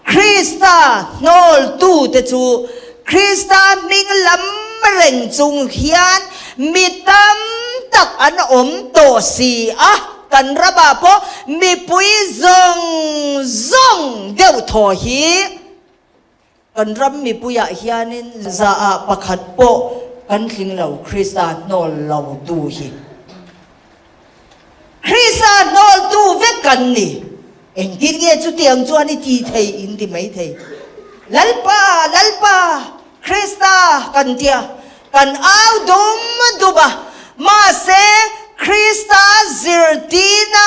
Krista hnawltute chu Krista hming lam reng chung hian mi tam tak an awm tawh si a, kan ramah pawh mipui zawng zawng deuh thaw hi Kan ram mipuiah hianin zaah pakhat pawh kan tling lo, Krista hnawl lo tu hi. Krista hnawl tu vek kan ni. Engtin nge chutiang chuan i ti thei in ti mai thei. Lalpa, Lalpa, Krista kan tia, kan au dum dum a, mahse Krista zirtina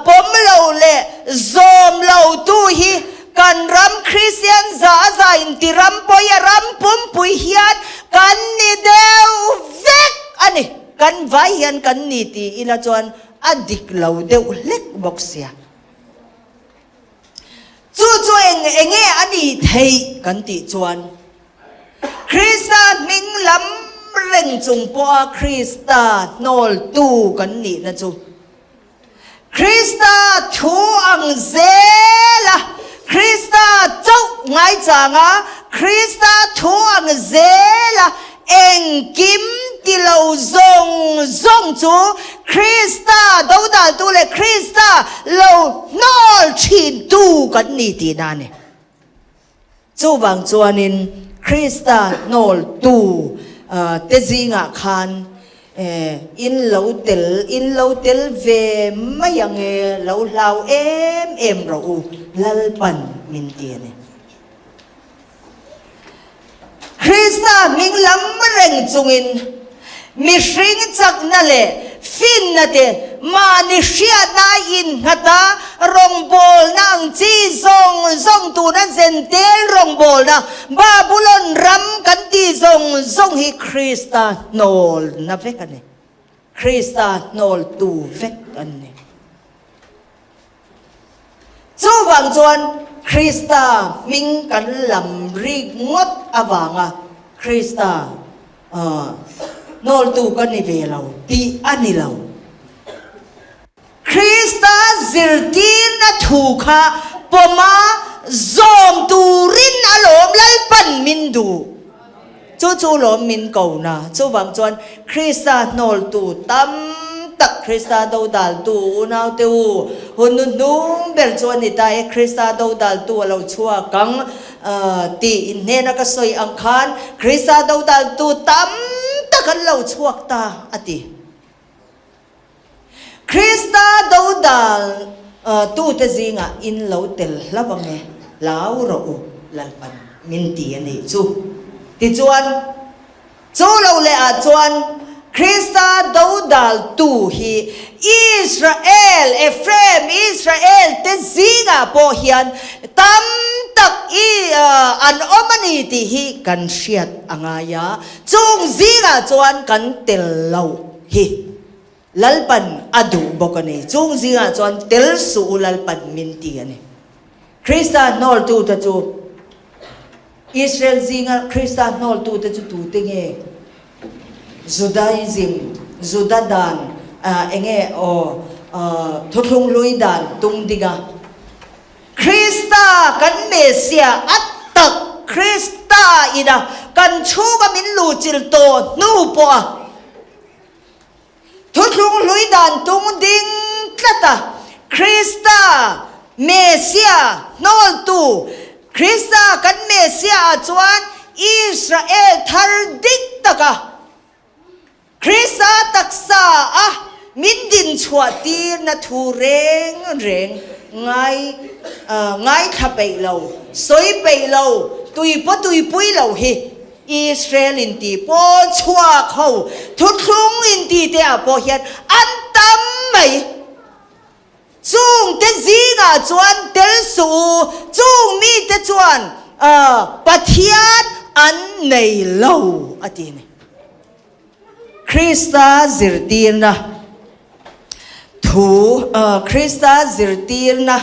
pawm lo leh zawm lo tu hi kan ram Kristian za a za inti ram pawi a ram pumpui hian kan ni deuh vek a ni. Kan vai hian kan ni ti ila chuan a dik lo deuh hlek bawk sia. Chu chu eng enge a nih theih kan tih chuan Krista hming lam reng chung pawha Krista hnawltu kan nihna chu Krista thu ang zela Krista chauh ngaichanga Krista thu ang zela engkim ti lo zawng zawng chu. Krista dodaltu leh Krista lo hnawl thintu kan ni tihna a ni. Chuvang chuanin Krista hnawltu te zingah khan in lo tel in lo tel ve mai ang e, lo hlau em em rawh u, Lalpan min ti a ni. Krista hming lam reng chungin mihring chakna leh finna te mahni hriatna a innghat a, rawngbawlna ang chi zawng zawng tuna Zentel rawngbawlna Babulon ram kan tih zawng zawng hi Krista hnawlna vek a ni. Krista hnawltu vek an ni. Chuvang chuan Krista hming kan lam rik ngawt avanga Krista hnawltu ka ni ve lo tih a ni lo. Krista zirtirna thu kha pawma zawm turin a lawm Lalpan min duh. Chu chu lawm min ko na. Chuvang chuan Krista hnawltu tam tak, Krista dodaltu unaute u, hun nu hnung ber chu a ni ta e, Krista dodaltu a lo chhuak ang tih inhnena ka sawi ang khan Krista dodaltu tam tak an lo chhuak ta a ti. Krista dodal tute zingah in lo tel hlauh ang e, hlau rawh u, Lalpan min ti a nih chu. Tichuan, chu lo leh ah chuan Krista dodal tu hi Israel, Ephraim, Israel te zingah pawh hian tam tak i an awm a ni tih hi kan hriat a ngai a, chung zingah chuan kan tel lo. Hi Lalpan a duh bawk a ni. Chung zingah chuan tel suh u Lalpan min ti a ni. Krista hnawltute chu Israel zinga Krista hnawltute chu tute nge? Judaism, Juda dan, enge aw thuthlung hlui dan tung dinga Krista kan Messiah a tak Krista ina kan chhunga min luhchilh tawh hnu pawha thuthlung hlui dan tung ding tlata Krista Messiah hnawltu Krista kan Messiah ah chuan Israel thar dik taka Krista taksa a min din chhuah tirna thu reng reng ngai ngaithla peih lo, sawi peih lo, tui paw tuipui lo hi Israel inti pawl chhuak ho thuthlung inti te ah pawh hian an tam mai. Chungte zingah chuan tel suh u, chung mite chuan Pathian an nei lo, a ti a ni. Krista zirtirna thu, Krista zirtirna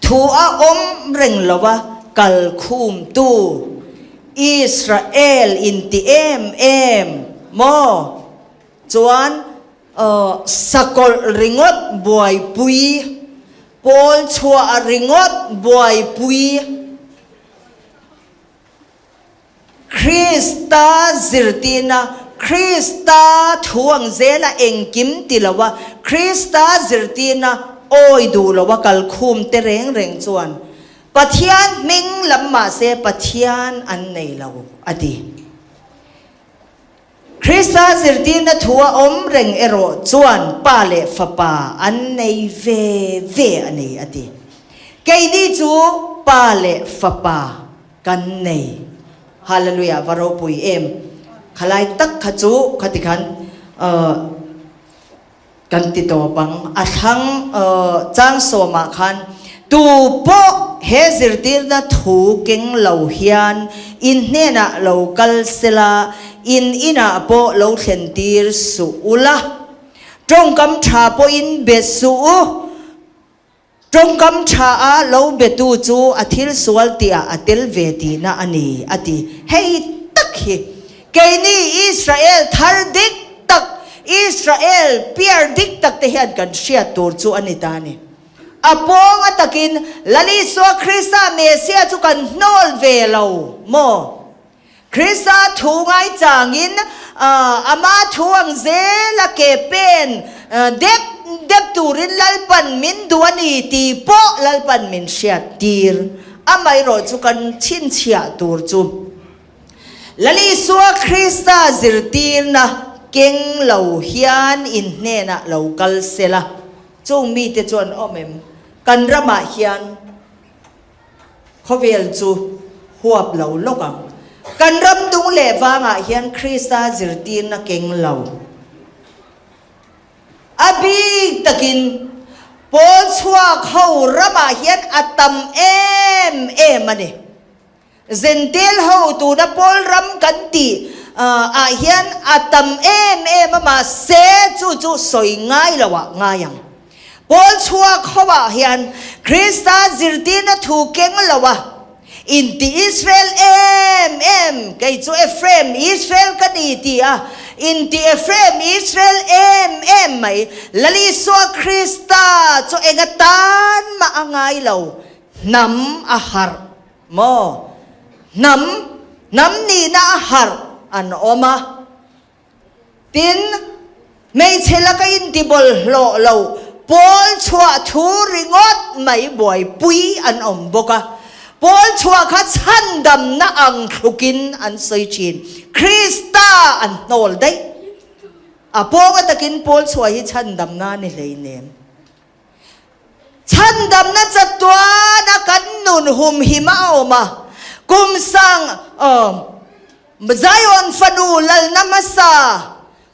thu a awm reng lo a, kalkhumtu Israel inti em em maw? Chuan sakawlh ringawt buaipui, pawl chhuah ringawt buaipui, Krista zirtirna, Krista thu ang zela engkim ti lo a, Krista zirtirna awi duh lo a kalkhum te reng reng chuan Pathian hming lam mahse Pathian an nei lo a ti. Krista zirtirna thu a awm reng erawh chuan Pa leh Fapa an nei ve ve a ni, a ti. Keini chu Pa leh Fapa kan nei. Hallelujah, va ropui em! Khalai tak kha chu khati khan Kan ti tawp ang. A thlang chang sawmah khan tu pawh he zirtirna thu keng lo hian in hnenah lo kal sela, in inah pawh lo thlen tir suh ula, tawngkam tha pawhin be suh u. Tawngkam tha a lo betu chu a thil sual tihah a tel ve tihna a ni, a ti. Hei tak hi keini Israel thar dik tak, Israel piar dik tak te hian kan hriat tur chu a ni ta a ni. A pawng a takin Lal Isua Krista Messiah chu kan hnawl ve lo maw? Krista thu ngaichangin ama thu ang zela ke pen dep dep turin Lalpan min duh a ni tih pawh Lalpan min hriat tir. Amaherawh chu kan chhinchhiah tur chu Lal Isua Krista zirtirna keng lo hian in hnenah lo kal sela. Chung mite chuan awm em? Kan ramah hian Khawvel chu huap lo lawk ang. Kan ram dung leh vangah hian Krista zirtirna keng lo. A bik takin pawl chhuak ho ramah hian a tam em em a ni. Zentel ho tuna pawl ram kan tih ah hian a tam em em a mahse chu chu sawi ngai lo ah ngai ang. Pawl chhuak ho ah hian Krista zirtirna thu keng lo a inti Israel em em kei chu Ephraim Israel ka ni ti a inti Ephraim Israel em em mai Lal Isua Krista chu enga tan mah a ngai lo hnam a harh Maw? Hnam, hnam nihna a harh an awm a. Tin, hmeichhe laka intibawlhhlawh lo pawl chhuah thu ringawt mai buaipui an awm bawk a. Pawl chhuah kha chhandamna ang thlukin an sawi thin. Krista an hnawl daih. A pawnga takin pawl chhuah hi chhandamna a ni hleinem. Chhandamna chatuana kan nun humhim a awm a, kum sang Zion fanu lalna hmasa,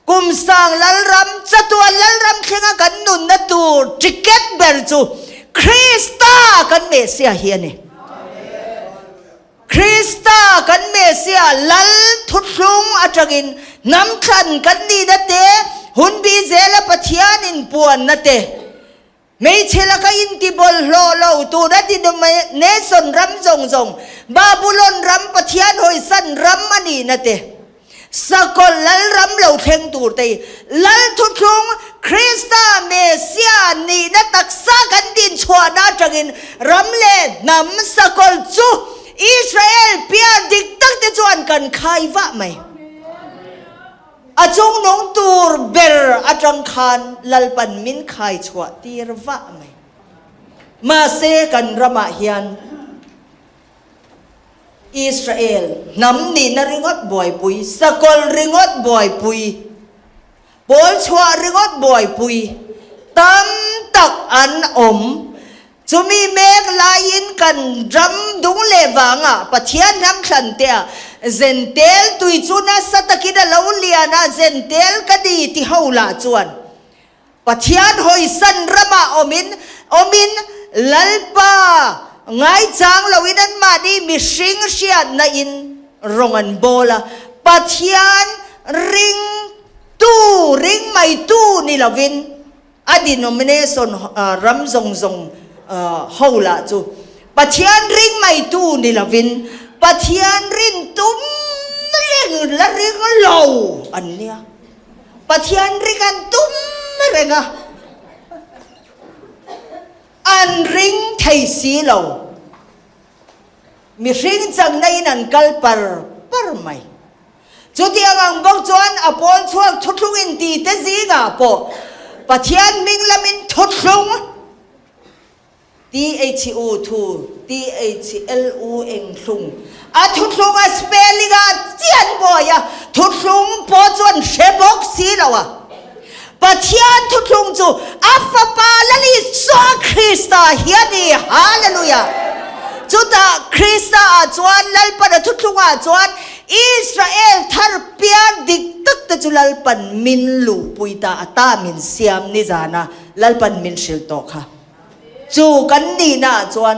kum sang lalram, chatuan lalram thlenga kan nunna tur ticket ber chu Krista kan Messiah hi a ni. Krista kan Messiah Lal thuthlung atangin hnam thlan kan nihna te, hunbi zela Pathian inpuanna te, hmeichhe laka intibawlhhlawh lo tuna denomination ram zawng zawng, Babulon ram Pathian hawisan ram a nihna te, Sakawlh lalram lo thleng tur te hi Lal thuthlung Krista Messiah nihna taksa kan dinchhuahna atangin ram leh hnam sakawlh chu Israel piar dik tak te chuan kan khai vah mai. A chungnung tur ber atang khan Lalpan min khai chhuah tir vah mai. Mahse kan ramah hian. Israel hnam nihna ringawt buaipui, sakawlh ringawt buaipui, pawl chhuah ringawt buaipui tam tak an awm. Chumi mek laiin kan ram dung leh vangah Pathian hnam thlan te ah Zentel tui chu nasa takin a lo lian a, Zentel ka ni ti ho lah chuan Pathian hawisan ramah awmin awmin Lalpa ngaichang loin anmahni mihring hriatna in rawng an bawl a, Pathian ringtu, ring maitu ni lovin a denomination ram zawng zawng ho lah chu Pathian ring maitu ni lovin Pathian rin tum reng la ring lo an nia. Pathian ring an tum reng a, an ring thei si lo. Mihring changna in an kal par par mai. Chutiang ang bawk chuan a pawl chhuak thuthlung in ti te zingah pawh Pathian hming lamin thuthlung THU thu, THLU eng thlung. A thuthlung a spelling a chian buai a, thuthlung pawh chuan hre bawk si lo a. Pathian thuthlung chu a Fapa Lal Isua Krista hi a ni. Hallelujah! Chutah Krista ah chuan Lalpan a thuthlung ah chuan Israel thar piar dik tak te chu Lalpan min luhpui ta a ta min siam nizana Lalpan min hrilh tawh kha. Chu kan nihna ah chuan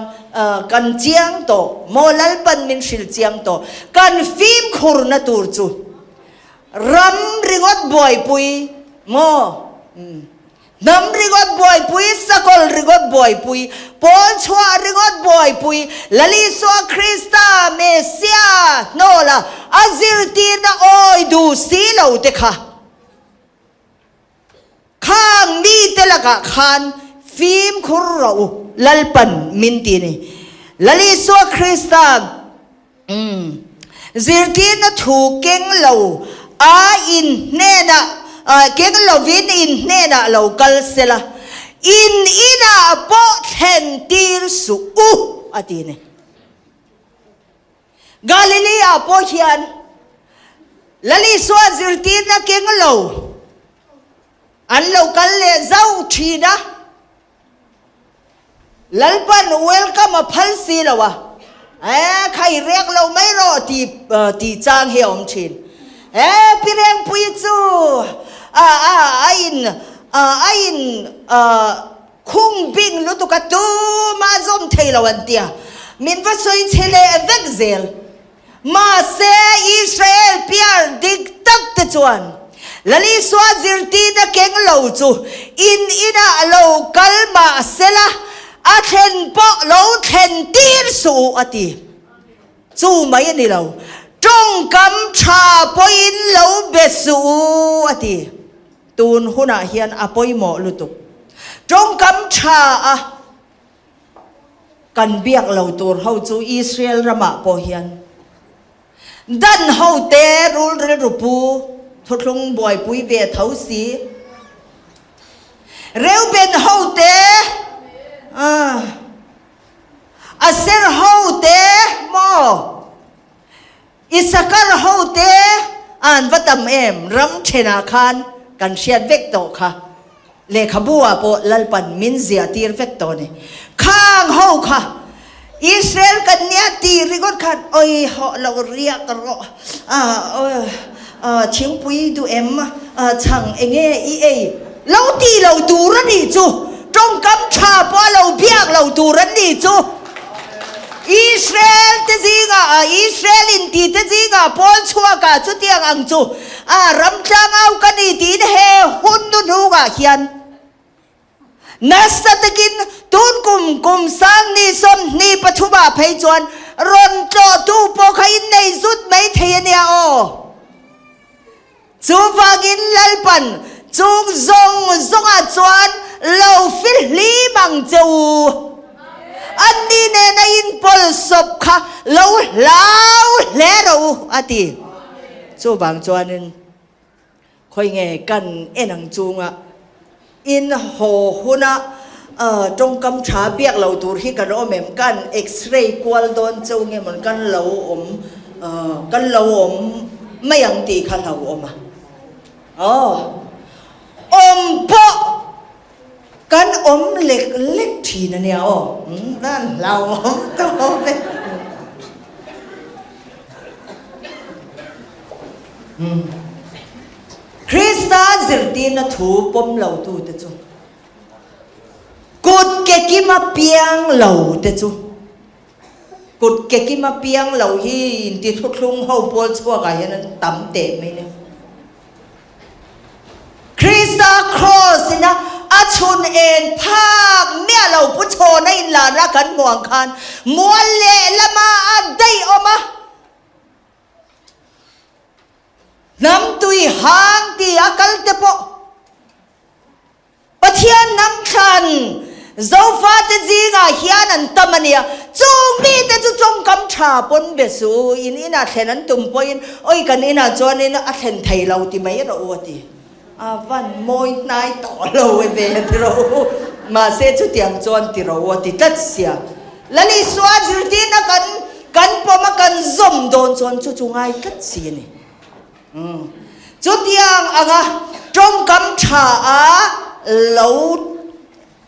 kan chiang tawh maw Lalpan min hrilh chiang tawh. Kan fimkhurna tur chu ram ringawt buaipui maw hnam ringawt buaipui, sakawlh ringawt buaipui, pawl chhuah ringawt buaipui, Lal Isua Krista Messiah hnawla a zirtirna awi duh si lo te kha. Khang mite lakah khan fimkhur rawh u, Lalpan min ti a ni. Lal Isua Krista umm. Zirtirna thu keng lo a in hnenah keng lovin in hnenah lo kal sela, in inah pawh thlen tir suh u, a ti ni. Galilea pawh hian Lal Isua zirtirna keng lo an lo kal leh zauh thin a. Lalpan welcome a phal si lo a, eh kha i riak lo mai rawh ti tih chang hi a awm thin. Eh Pi Rengpui chu a a a in a in khung bing lutuk a tumah zawm thei lo an tia, min va sawi chhe leh vek zel. Mahse, Israel piar dik tak te chuan Lal Isua zirtirna keng lo chu in inah lo kal mah sela, a thlen pawh lo thlen tir suh u, a ti. Chu mai a ni lo, tawngkam tha pawhin lo be suh u, a ti. Tun hunah hian a pawimawh lutuk. Tawngkam tha a. Kan biak lo tur ho chu Israel ramah pawh hian dan ho te rul rilru pu thuthlung buaipui ve tho si. Reuben ho te Aser ho te maw Isakar ho te an va tam em ram thenah khan kan hriat vek tawh kha. Lehkhabu ah pawh Lalpan min ziah tir vek tawh a ni. Khang ho kha Israel kan nia tih ringawt khan awi hawh lo riak rawh thingpui duh em chhang enge i ei lo tih lo tur a nih chu tawngkam tha pawh a lo biak lo tur an nih chu. Israel te zingah, Israel inti te zingah Paul chhuakah chutiang ang chu a ram tlangau ka ni tiin he hun nu hnungah hian nasa takin tun kum kum sangni 23 ah phei chuan rawn tlawhtu pawh kha innei zut mai thei a nia aw. Chuvangin Lalpan chung zawng zawngah chuan lo fihlim ang che u. Anni nena inpawlsawp kha lo hlau hle rawh u, a ti. Chuvang chuanin khawi nge kan en ang chunga in haw huna tawngkam tha biak lo tur hi kan awm em? Kan x-ray kual dawn cheu nge mawn kan lo awm kan lo awm mai ang tih kha hlo awm a. Aw awm pawh kan awm lek lek thin a nia aw. Dan hlauhawm tawp e. Krista zirtirna thu pawm lotute chu kut ke kima piang lo te chu kut ke kima piang lo hi inti thuthlung ho pawl chhuakah hian an tam teh mai nia. Krista kraws ina a chhun en phak miah lo pu chhawna inlarna kan hmuh ang khan mual lehlamah a daih awm a. Hnam tui hang ti a kal te pawh Pathian hnam thlan Zofate zingah hian an tam a nia. Chung mite chu tawngkam tha pawn be suh u, in inah thlen an tum pawhin awi kan inah chuanin a thlen thei lo ti mai rawh u a ti. A van mawi hnai tawh lo e ve ti rawh u. Mahse chutiang chuan ti rawh u a ti tlat sia. Lal Isua zirtirna kan kan pawm a kan zawm dawn chuan chu chu ngai tlat si a ni. Umm. Chutiang anga tawngkam tha a lo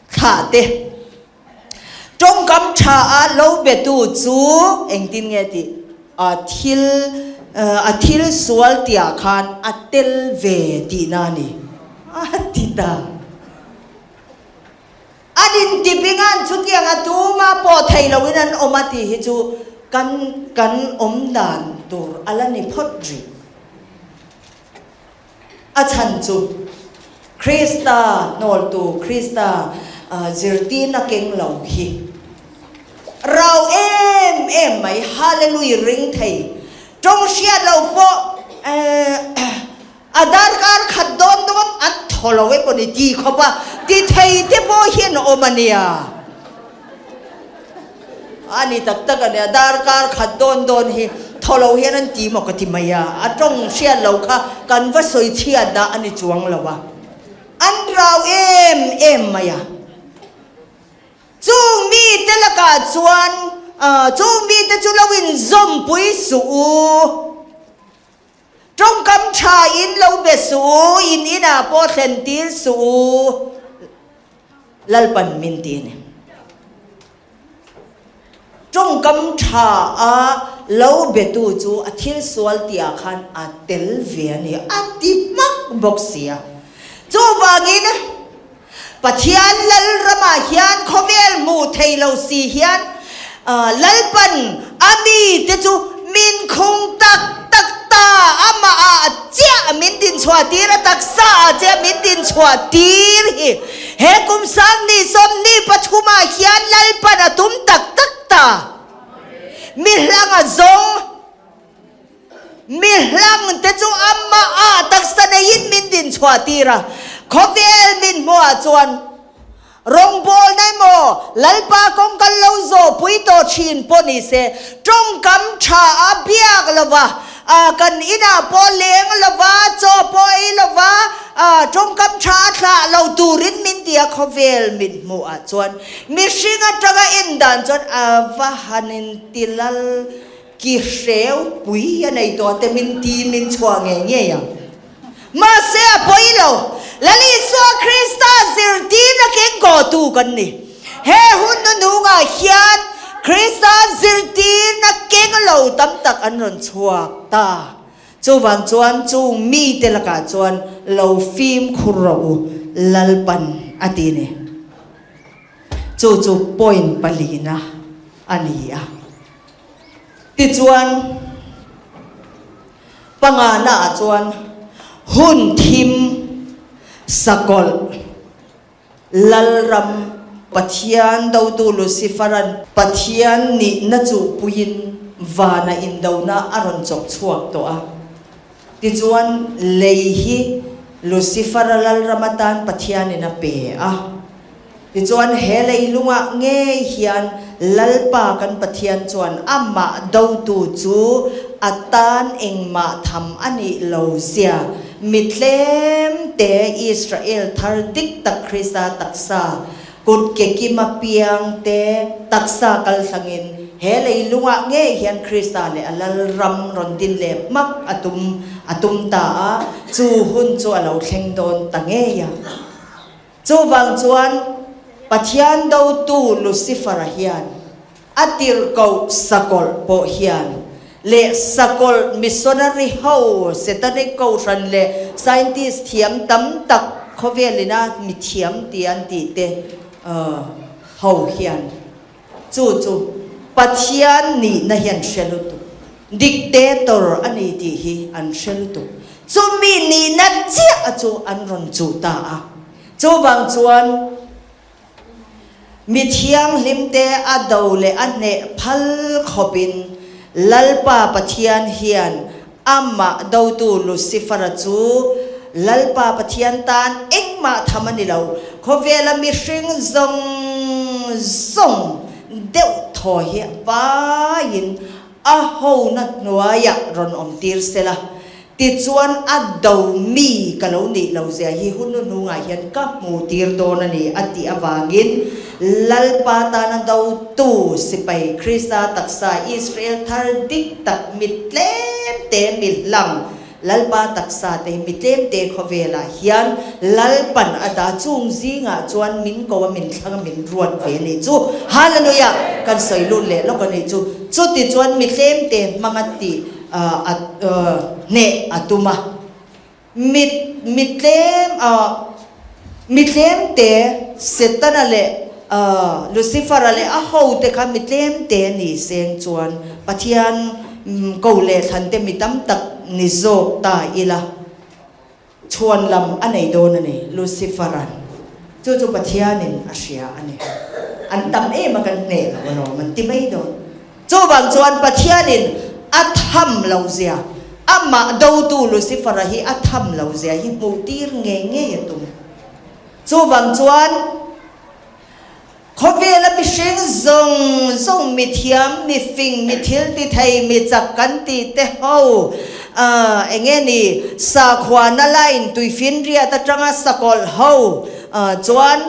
thlah te. Tawngkam tha a lo betu chu engtin nge tih a thil a thil sual tihah khan a tel ve tihna a ni a ti ta. An intipingan chutiang a tuma pawh thei loin an awm a tih hi chu kan kan awm dan tur a la ni phawt rih. A chhan chu Krista hnawltu, Krista zirtirna keng lo hi rau em em mai, Hallelui ring thei, tawng hriat lo pawh a darkar khat dawn dawn an thaw lo emaw ni ti khawp a ti thei te pawh hian awm a nia. A ni tak tak a nia, darkar khat dawn dawn hi thaw. thaw lo hian an ti maw ka ti mai a, a tawng hriat lo kha kan va sawi chhiat dah a ni chuang lo a, an rau em em mai a. Chung mite lakah chuan chung mite chu lo inzawmpui suh u. Tawngkam tha in lo be suh u, in inah pawh thlen tir suh u, Lalpan min ti a ni. Tawngkam tha a lo betu chu a thil sual tihah khan a tel ve a ni, a ti hmak bawk si a. Chuvangin Pathian Lalramah hian khawvel hmuh thei lo si hian Lalpan a mite chu min khung tak tak ta, amah ah chiah min dinchhuah tir, a taksa ah chiah min dinchhuah tir hi he kum sangni 23 ah hian Lalpan a tum tak tak ta. Mi hlang a zawng. Mi hlang te chu amah ah taksa neiin min din chhuah tir a, khawvel min hmuh ah chuan rawngbawlna emaw Lalpa kawng kan lo zawh pui tawh thin pawh ni se, tawngkam tha a biak lova, kan inah pawh leng lova, chaw pawh ei lova, tawngkam tha a thlah lo turin min ti a, khawvel min hmuh ah chuan mihring atanga en dan chuan a va han inti lal. Ki hreu pui a nei tawh te min ti min chhuah ngei ngei ang. Mahse a pawi lo, Lal Isua Krista zirtirna kengkawhtu kan ni. He hun hnuhnungah hian Krista zirtirna keng lo tam tak an rawn chhuak ta. Chuvang chuan chung mite lakah chuan lo fimkhur rawh u, Lalpan a ti ni. Chu chu point palina a ni a. Tichuan, pangana ah chuan hun thim sakawlh Lalram Pathian dotu Lucifer-a'n Pathian nihna chuhpuiin vana indona a rawn chawp chhuak tawh a. Tichuan, lei hi Lucifer-a Lalram atan Pathianin a pe a. Tichuan, he leilungah ngei hian Lalpa kan Pathian chuan amah dotu chu a tan engmah tham a nih lo zia mi tlem te Israel thar dik tak Krista taksa kut ke kima piang te taksa kal thlangin he leilungah ngei hian Krista leh a Lalram rawn din leh hmak a tum a tum ta a, chu hun chu a lo thleng dawn ta ngei a. Chuvang chuan Pathian dotu Lucifer-a hian a tirhkoh sakawlh pawh hian leh sakawlh missionary ho, Satanic kohhran leh scientist thiam tam tak khawvelina mithiam ti an tih te ho hian Chu chu Pathian nihna hi an hre lutuk. Dictator a ni tih hi an hre lutuk. Chumi nihna chiah chu an rawn chuh ta a. Chuvang chuan mi thianghlimte a do leh a hneh phal khawpin Lalpa Pathian hian amah dotu Lucifer-a chu Lalpa Pathian tan engmah tham a ni lo, khawvela mihring zawng zawng deuh thaw hi vaiin a hona hnuaiah rawn awm tir se la, tichuan a do mi ka lo nih lo zia hi hun hnuhnungah hian ka hmu tir dawn a ni a tih avangin Lalpa tana dotu sipai Krista taksa Israel thar dik tak mi tlem te mi hlang Lalpa taksa te hi mi tlem te khawvelah hian Lalpan a dah chung zingah chuan min ko a min thlang a min ruat ve nih chu Hallelujah kan sawi lut leh lawk a nih chu chuti chuan mi tlem te hmanga tih a hneh a tum a. Mit mi tlem a mi tlem te Setana leh Lucifer-a leh a hote kha mi tlem te ni seng chuan Pathian ko leh thlan te mi tam tak ni zawk ta ila chhuan lam a nei dawn a ni Lucifer-a'n chu chu Pathianin a hria a ni. An tam em a kan hneh lo alawm an ti mai dawn. Chuvang chuan Pathianin a tham lo zia, amah dotu Lucifer-a hi a tham lo zia hi hmuh tir ngei ngei a tum. Chuvang chuan khawvela mihring zawng zawng mi thiam, mi fing, mi thil ti thei, mi chak kan tih te ho eng nge ni sakhuana line tuifinriat atanga sakawlh ho chuan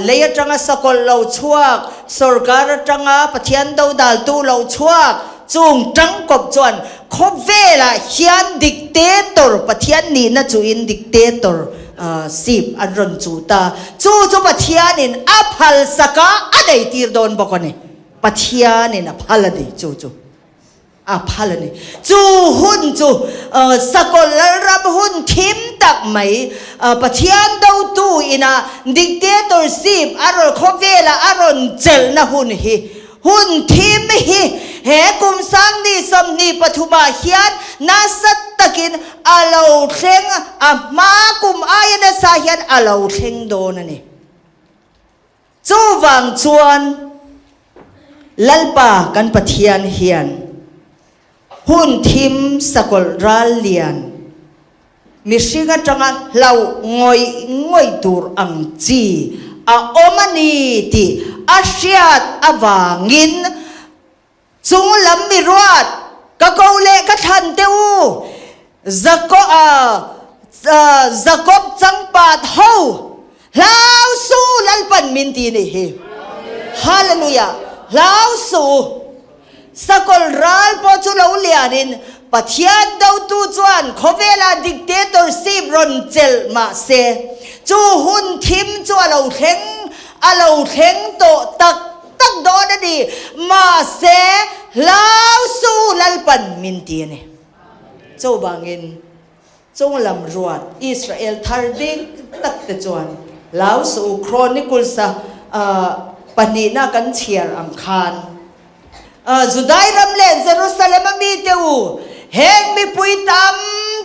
lei atanga sakawlh lo chhuak, sorkar atanga Pathian dodaltu lo chhuak chung tangkawp chuan Khawvelah hian dictator, Pathian nihna chuhin dictator sip an rawn chuh ta. Chu chu Pathianin a phalsak a, a neitir dawn bawk a ni. Pathianin a phal a ni, chu chu a phal a ni. Chu hun chu Sakawlh Lalram hun thim tak mai, Pathian dotu ina dictatorship a rawn khawvelah a rawn chelhna hun hi Hun thim hi he kum sangni 23 ah hian nasa takin a lo thleng, a hma kum aia nasa hian a lo thleng dawn a ni. Chuvang chuan Lalpa kan Pathian hian hun thim sakawlh ral lian, Mihring atanga hlauh ngawih ngawih tur ang chi a awm a ni tih a hriat avangin chung lam mi ruat ka ko leh ka thlan teh u, Jakob changpat ho hlau suh u Lalpan min ti nih hi. Hallelujah! Hlau suh u. Sakawlh ral pawh chu lo lianin Pathian dotu chuan khawvela dictatorship rawn chelh mah se, chu hun thim chu a lo thleng a lo thleng tawh tak tak dawn a ni. Mahse, hlau su Lalpan min ti a ni. Chuvangin chunglam ruat Israel thar dik tak te chuan hlau suh u Chronicles a pahnihna kan chhiar ang khan, Judai ram leh Jerusalem a mite u, heng mipui tam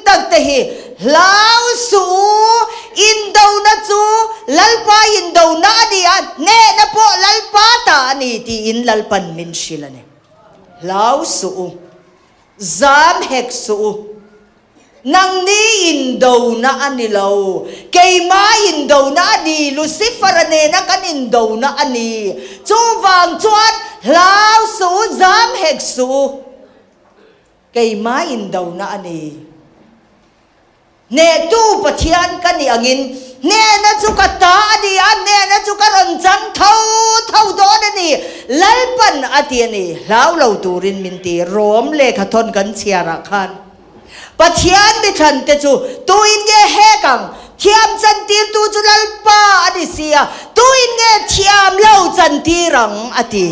tak te hi hlau suh u, indona chu Lalpa indona a ni a, hnehna pawh Lalpa ta a ni tiin Lalpan min hrilh a ni. Hlau suh u, zam hek suh u. Nangni indona a ni lo, keimah indona a ni, Lucifer-a nena kan indona a ni. Chuvang chuan hlau suh u, zam hek suh u, keimah indona a ni. Hnehtu Pathian ka nih angin hnehna chu ka ta a ni a, hnehna chu ka rawn chang tho tho dawn a ni, Lalpan a ti a ni. Hlau lo turin min ti, Rom lehkhathawn kan chhiarah khan. Pathian mithlan te chu tuin nge hek ang? Thiam chantirtu chu Lalpa a ni si a, tuin nge thiam lo chantir ang? a ti.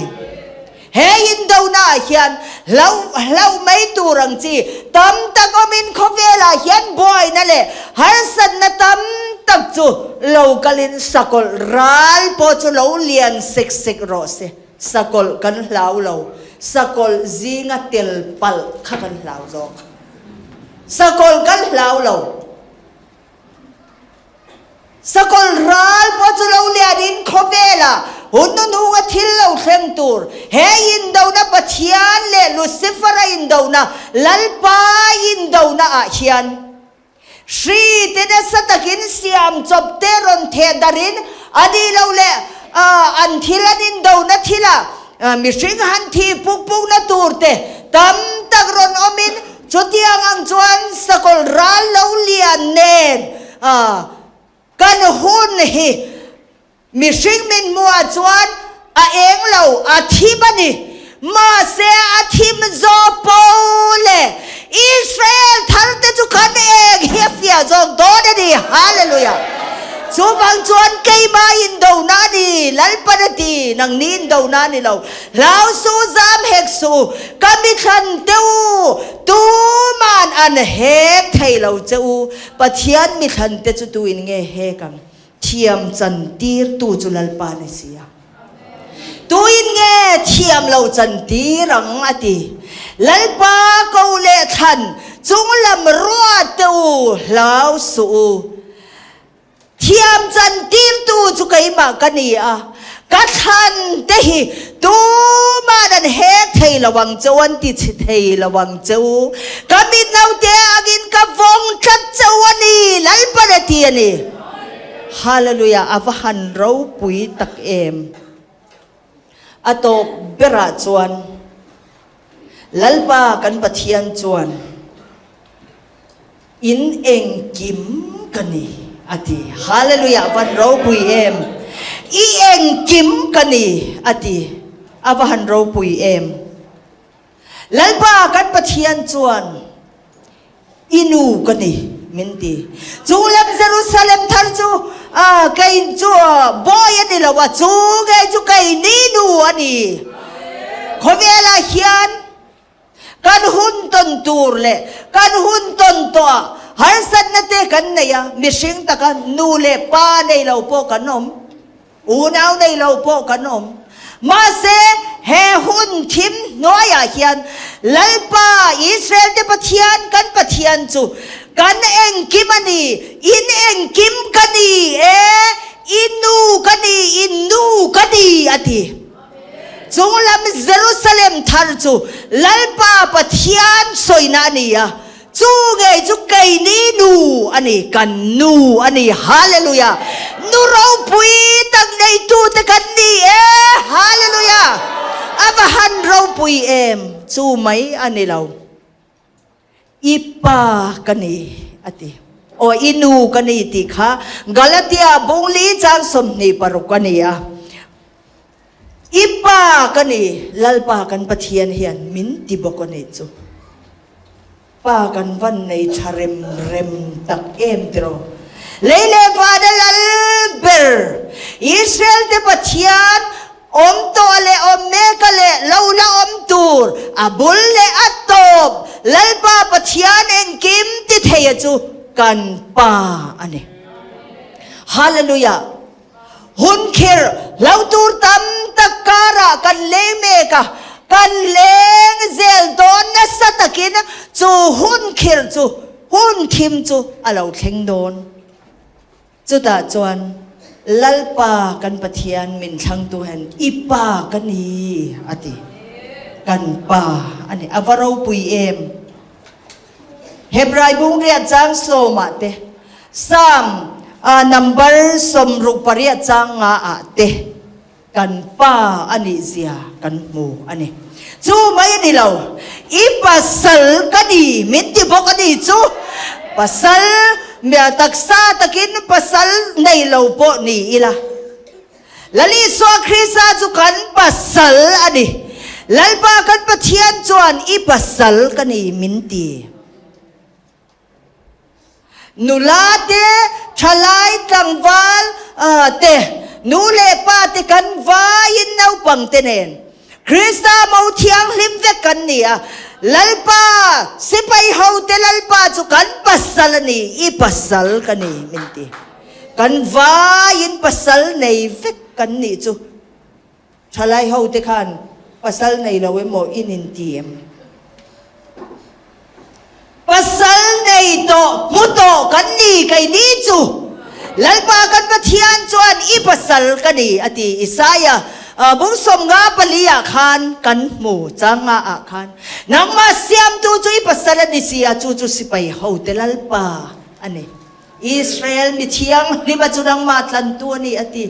He indona ah hian hlauh hlauh mai tur ang chi tam tak awmin khawvelah hian buaina leh harsatna tam tak chu lo kalin sakawlh ral pawh chu lo lian sek sek rawh se. Sakawlh kan hlau lo, sakawlh zinga tel palh kha kan hlau zawk. Sakawlh kan hlau lo. Sakawlh ral pawh chu lo lianin khawvelah hun hnuhnunga thil lo thleng tur, he indona Pathian leh Lucifer-a indona, Lalpa indona ah hian, Hri te nasa takin siam chawp te rawn theh darhin a nih loh leh an thil an indona thilah mihring han thi puk pukna tur te tam tak rawn awmin chutiang ang chuan sakawlh ral lo lian nen kan hun hi Mihring min hmuhah chuan a eng lo, a thim a ni. Mahse, a thim zawk po le Israel tharte chu kan eng hi a fiah zawk dawn a ni. Hallelujah! Chuvang chuan keimah indona a ni, Lalpan a ti, nangni indona a ni lo. Hlau suh, zam hek suh, ka mithlan te u, tuman an hek thei lo che u. Pathian mithlan te chu tuin nge hek ang? Thiam chantirtu chu Lalpa ni si a. Tuin nge thiam lo chantir ang a ti. Lalpa ko leh thlan chunglam ruat teh u, hlau suh u. Thiam chantirtu chu keimah ka ni a, ka thlan te hi tuman an hek thei lo ang che u, an ti chhe thei lo ang che u. Ka mit naute angin ka vawng tlat che u a ni, Lalpan a ti a ni. Hallelujah, a va han ropui tak em. A tawp berah chuan Lalpa kan Pathian chuan in engkim ka ni a ti. Hallelujah van ropui em! I engkim ka ni a ti. A va han ropui em! Lalpa kan Pathian chuan i nu ka ni min ti. Chu lam Jerusalem thar chu kei chu bawi a ni lo a, chu ngei chu keini nu a ni. Khawvelah hian kan hun tawn tur leh kan hun tawn tawhah harsatna te kan nei a, mihring taka nu leh pa nei lo pawh kan awm. Unau nei lo pawh kan awm. Mahse, he hun thim hnuaiah hian Lalpa, Israel-te Pathian, kan Pathian chu kan engkim a ni, in engkim ka ni e, i nu ka ni, i nu ka ni, a ti. Chunglam Jerusalem thar chu Lalpa Pathian sawina a ni a, Chu ngei chu keini nu a ni, kan nu a ni. Hallelujah! Nu ropui tak neitute kan ni e. Hallelujah! A va han ropui em! Chu mai a ni lo. I pa ka ni a ti. Aw i nu ka ni tih kha Galatia bungli chang 26 a ni a. I pa ka ni, Lalpa kan Pathian hian min ti bawk a nih chu. Pa kan van nei tha rem rem tak em tiraw? Lei leh vana lal ber, Israel te Pathian awm tawh leh awm mek a leh lo la awm tur, a bul leh a tawp, Lalpa Pathian engkim ti thei a chu kan Pa a ni. Hallelujah! Hun khirh hlo tur tam tak karah kan leng mek a, kan leng zel dawn nasa takin chu hun khirh chu hun thim chu a lo thleng dawn. Chutah chuan Lalpa kan Pathian min thlangtu hian i pa ka ni a ti. Kan pa a ni. A va ropui em! Hebrai bungriat chang sawmah te, Psalm number 68 chang nga ah te kan pa a nih zia kan hmu a ni. Chu mai a ni lo, i pasal ka ni min ti bawk a ni chu. Pasal, taksa takin pasal nei lo pawh ni ila. Lal Isua Krista chu kan pasal a ni. Lalpa kan Pathian chuan i pasal ka ni min ti. Nula te, thalai tlangval te, nu leh pa te kan vaiin naupang te nen Krista mo thianghlim vek kan ni a. Lalpa sipai ho te Lalpa chu kan pasal a ni, i pasal ka ni min ti. Kan vaiin pasal nei vek kan nih chu thalai ho te khan pasal nei lo emaw in inti em? Pasal nei tawh hmu tawh kan ni kei ni chu Lalpa kan Pathian chuan i pasal ka ni a ti Isaiah bung 54 ah khan kan hmu chang nga ah khan nangmah siamtu chu i pasal a ni si a chu chu sipai ho te Lalpa a ni. Israel mi thianghlima chu nangmah tlantu a ni a ti.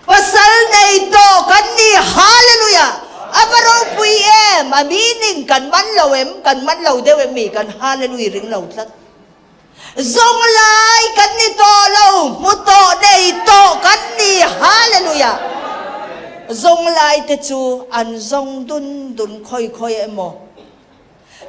Pasal nei tawh kan ni Hallelujah! A va ropui em! A meaning kan man lo em? Kan man lo deuh em mi? Kan Hallelujah ring lo tlat. Zawng lai kan ni tawh lo, hmu tawh nei tawh kan ni Hallelujah! Zawng lai te chu an zawng dun dun khawi khawi emaw.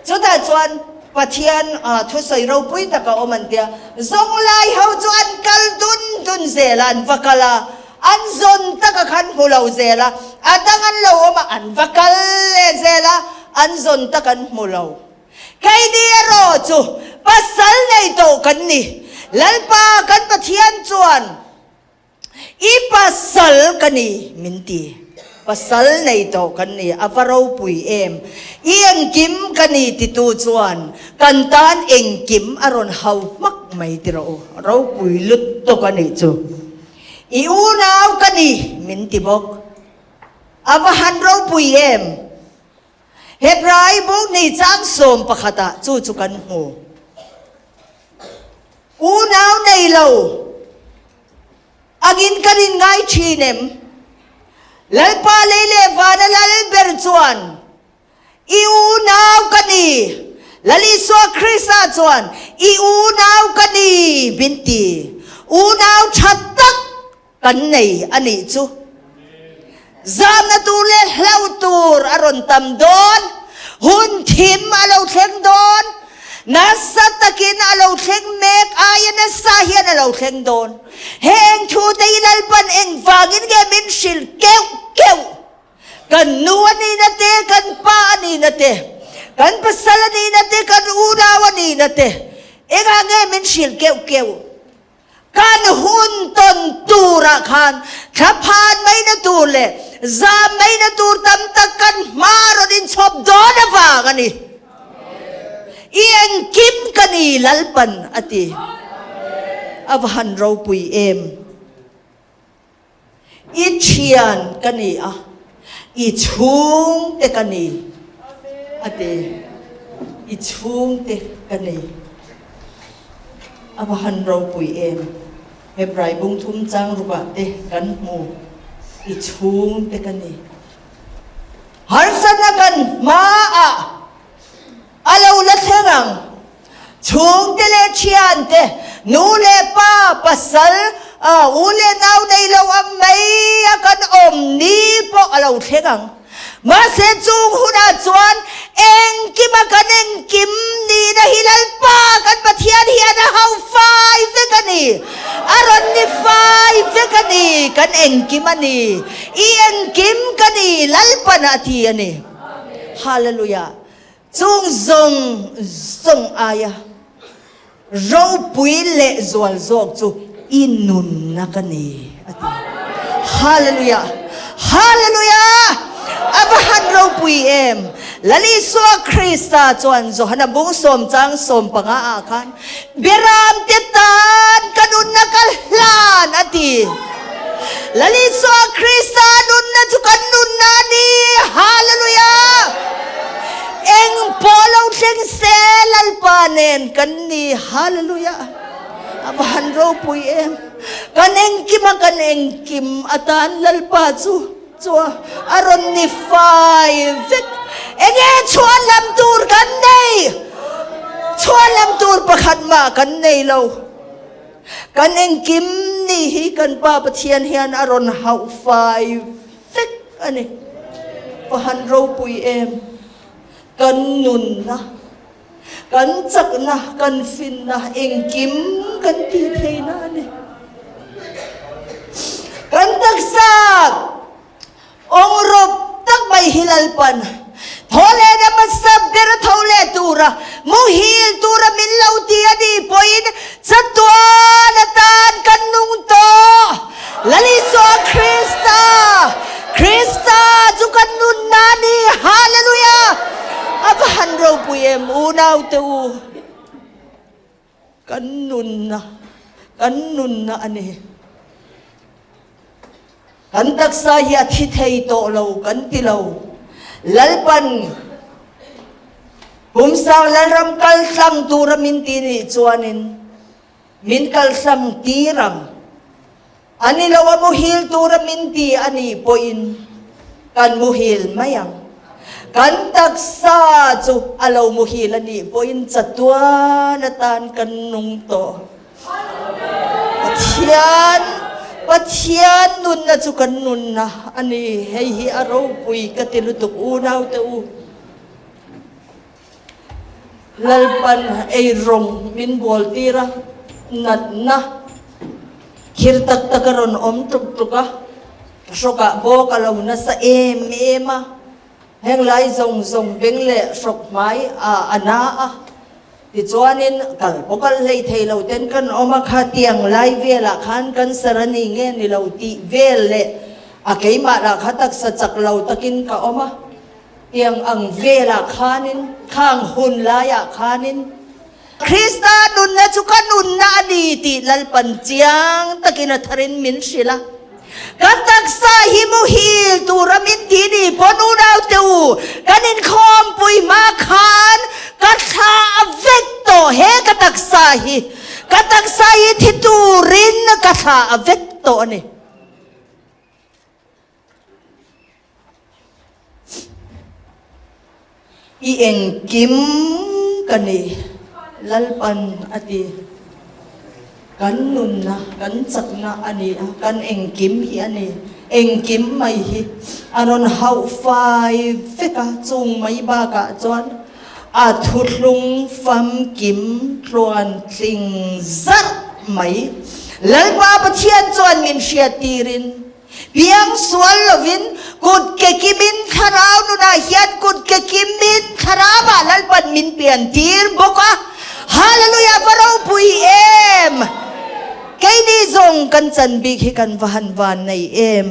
Chutah chuan Pathian thusawi ropui tak a awm an tia, zawng lai ho chu an kal dun dun zel a, an va kal a, an zawn taka khan hmu lo zel a, a dang an lo awm a, an va kal leh zel a, an zawn tak an hmu lo. Keini erawh chu pasal nei tawh kan ni, Lalpa kan Pathian chuan, I pasal ka ni min ti. Pasal nei tawh kan ni, a va ropui em. I engkim ka ni titu chuan kan tan engkim a rawn hau hmak mai ti rawh u. Ropui lutuk a nih chu. I unau ka ni min ti bawk. A va han ropui em. Hebrai buk ni chang sawm pakhatah chu chu kan hmu. Unau nei lo angin kan inngai thin em? Lalpa lei leh van. chuan I unau ka ni, Lal Isua Krista chuan I unau ka ni min ti. Unau tha tak kan nei a nih chu. Zamna tur leh hlauh tur a rawn tam dawn, hun thim a lo thleng dawn, nasa takin a lo thleng mek aia nasa hian a lo thleng dawn. Heng thute hi Lalpan engvangin nge min hrilh keuh keuh? Kan nu a nihna te, kan pa a nihna te, kan pasal a nihna te, kan unau a nihna te, engah nge min hrilh keuh keuh? Kan hun tawn turah khan thlaphan maina tur leh zam maina tur tam tak kan hma rawn inchhawp dawn avang a ni. I engkim ka ni Lalpan a ti. A va han ropui em. I thian ka ni a, i chhungte ka ni a ti. I chhungte ka ni. A va han ropui em! Hebrai bung thum chang rukah te kan hmu, i chhungte ka ni. Harsatna kan hmaah A lo la thleng ang. Chhungte leh thiante, nu leh pa, pasal, u leh nau nei lo ang mai a kan awm ni pawh a lo thleng ang. Mahse chung hunah chuan engkima kan engkim nihna hi Lalpa kan Pathian hian a hau fai vek a ni. A rawn ni fai vek a ni. Kan engkim a ni. I engkim ka ni Lalpan a ti a ni. Hallelujah. Chung zawng zawng aia ropui leh zual zawk chu i nunna ka ni, a ti. Hallelujah! Hallelujah! A va han ropui em! Lal Isua Krista chuan Johana bung sawm chang 15 ah khan, Beramte tan ka nunna ka hlan, a ti. Lal Isua Krista nunna chu kan nunna a ni. Hallelujah! Eng pawh lo thleng se Lalpa nen kan ni. Hallelujah! A va han ropui em! Kan engkim a kan engkim atan Lalpa chu chu a rawn ni fai vek. Enge chhuan lam tur kan nei? Chhuan lam tur pakhat mah kan nei lo. Kan engkim ni hi kan Pa Pathian hian a rawn hauh fai vek a ni. Va han ropui em! Kan nunna, kan chakna, kan finna engkim kan tih theihna a ni. Kan taksa Awngrawp tak mai hi Lalpan thaw leh na hmasa ber a tho leh tura muhil tura min lo ti a nih pawhin chatuan atan kan nung tawh. Lal Isua Krista, Krista chu kan nunna a ni. Hallelujah! A va han ropui em unaute u. Kan nunna, kan nunna a ni. Kan taksa hi a thi thei tawh lo kan ti lo. Lalpan Pumsang Lalram kal tlang tura min ti nih chuanin min kal tlang tir ang. A ni lo a muhil tura min ti a nih pawhin kan muhil mai ang. Kan taksa chu a lo muhil a nih pawhin chatuan atan kan nung tawh. Pathian, Pathian nunna chu kan nunna a ni. Hei hi a ropui ka ti lutuk unaute u. Lalpan eirawng min bawl tir a, natna khir tak tak a rawn awm tluk tluk a, ka hrawkah bawk a lo nasa em em a, heng lai zawng zawng beng leh hrawk hmai a na a, tichuanin kal pawh kal hlei thei lo ten kan awm a, khatiang lai velah khan cancer a ni nge ni lo tih vel leh a keimah lah kha taksa chak lo takin ka awm a. Tiang ang velah khanin, khang hun laiah khanin, Krista nunna chu ka nunna a ni tih Lalpan chiang takin a tharin min hrilh a. Ka taksa hi muhil tura min ti ni pawn unaute u, kan inkhawmpui hma khan ka thla a vek tawh he ka taksa hi. Ka taksa hi thi turin ka thla a vek tawh a ni. I engkim ka ni, Lalpan a ti. Kan nunna, kan chakna a ni a, kan engkim hi a ni. Engkim mai hi a rawn hauh fai vek a, chung mai bakah chuan a thuthlung famkim tluan tling zarh mai. Lalpa Pathian chuan min hriat tirin Piang sual lovin kut ke kimin thlarau nunah hian kut ke kimin thlarauah Lalpan min pian tir bawk a. Hallelujah va ropui em! Keini zawng kan chan bik hi kan va han van nei em!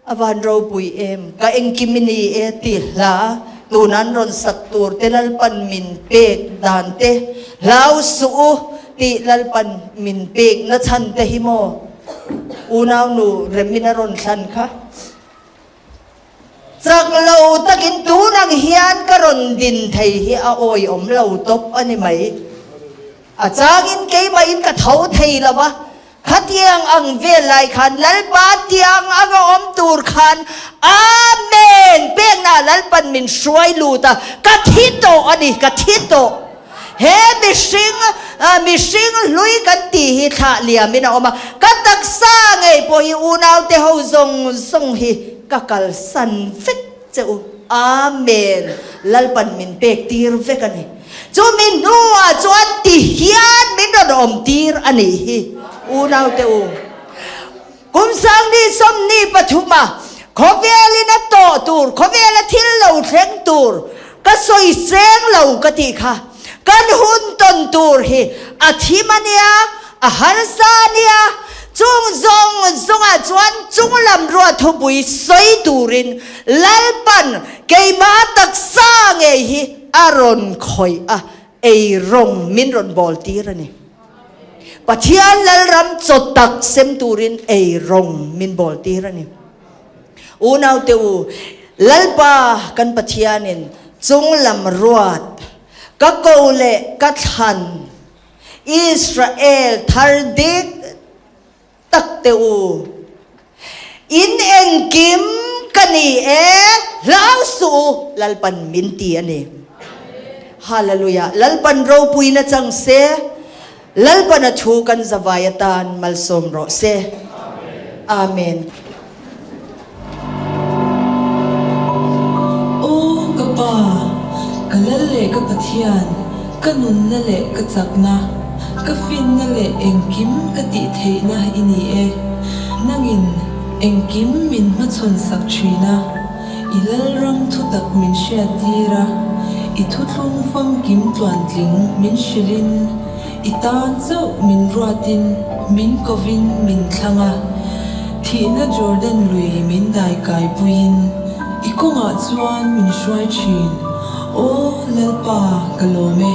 A van ropui em! Ka engkim i ni e ti hla tun an rawn sak tur te Lalpan min pek dan te hlau suh u tih Lalpan min pek na chhan te hi maw unau nu Remin a rawn thlan kha chak lo takin tun ang hian ka rawn din thei hi a awiawm lo tawp a ni mai. A changin keimahin ka tho thei lo va, Khatiang ang vel lai khan Lalpa tiang anga awm tur khan Amen! Pekna Lalpan min hruai lut a, ka thi tawh a ni, ka thi tawh. He mihring, mihring hlui kan tih hi thlah liamin a awm a, ka taksa ngei pawh hi unaute ho zawng zawng hi ka kalsan vek che u. Amen! Lalpan min pek tir vek a ni. Chumi hnuah chuan ti hian min rawn awm tir a nih hi, unaute u. Kum sangni sawmni pathuma khawvelin a tawh tur, khawvela thil lo thleng tur ka sawi seng lo ka tih kha. Kan hun tawn tur hi a thim a nia, a harsa a nia, chung zawng zawngah chuan chunglam ruathupui sawi turin Lalpan keimah taksa ngei hi a rawn khawih a, ei rawng min rawn bawl tir a ni. Pathian Lalram chaw tak sem turin ei rawng min bawl tir a ni. Unaute u, Lalpa kan Pathianin chunglam ruat, ka ko leh ka thlan Israel thar dik tak te u, in engkim ka ni e, hlau suh u, Lalpan min ti a ni. Hallelujah! Lalpan ropuina chang se, Lalpan a thu kan zavai atan malsawm rawh se. Amen. Aw ka Pa, ka Lal leh ka Pathian, ka nunna leh ka chakna, ka finna leh engkim ka tih theihna i ni e. Nangin engkim min hmachhawn sak thin a, i Lalram thutak min hriattir a, i thuthlung famkim tluantling min hrilhin, I tan chauh min ruatin, min kovin min thlang a, thihna Jordan lui min daikai puiin i kawngah chuan min hruai thin. Aw Lalpa, ka lawm e,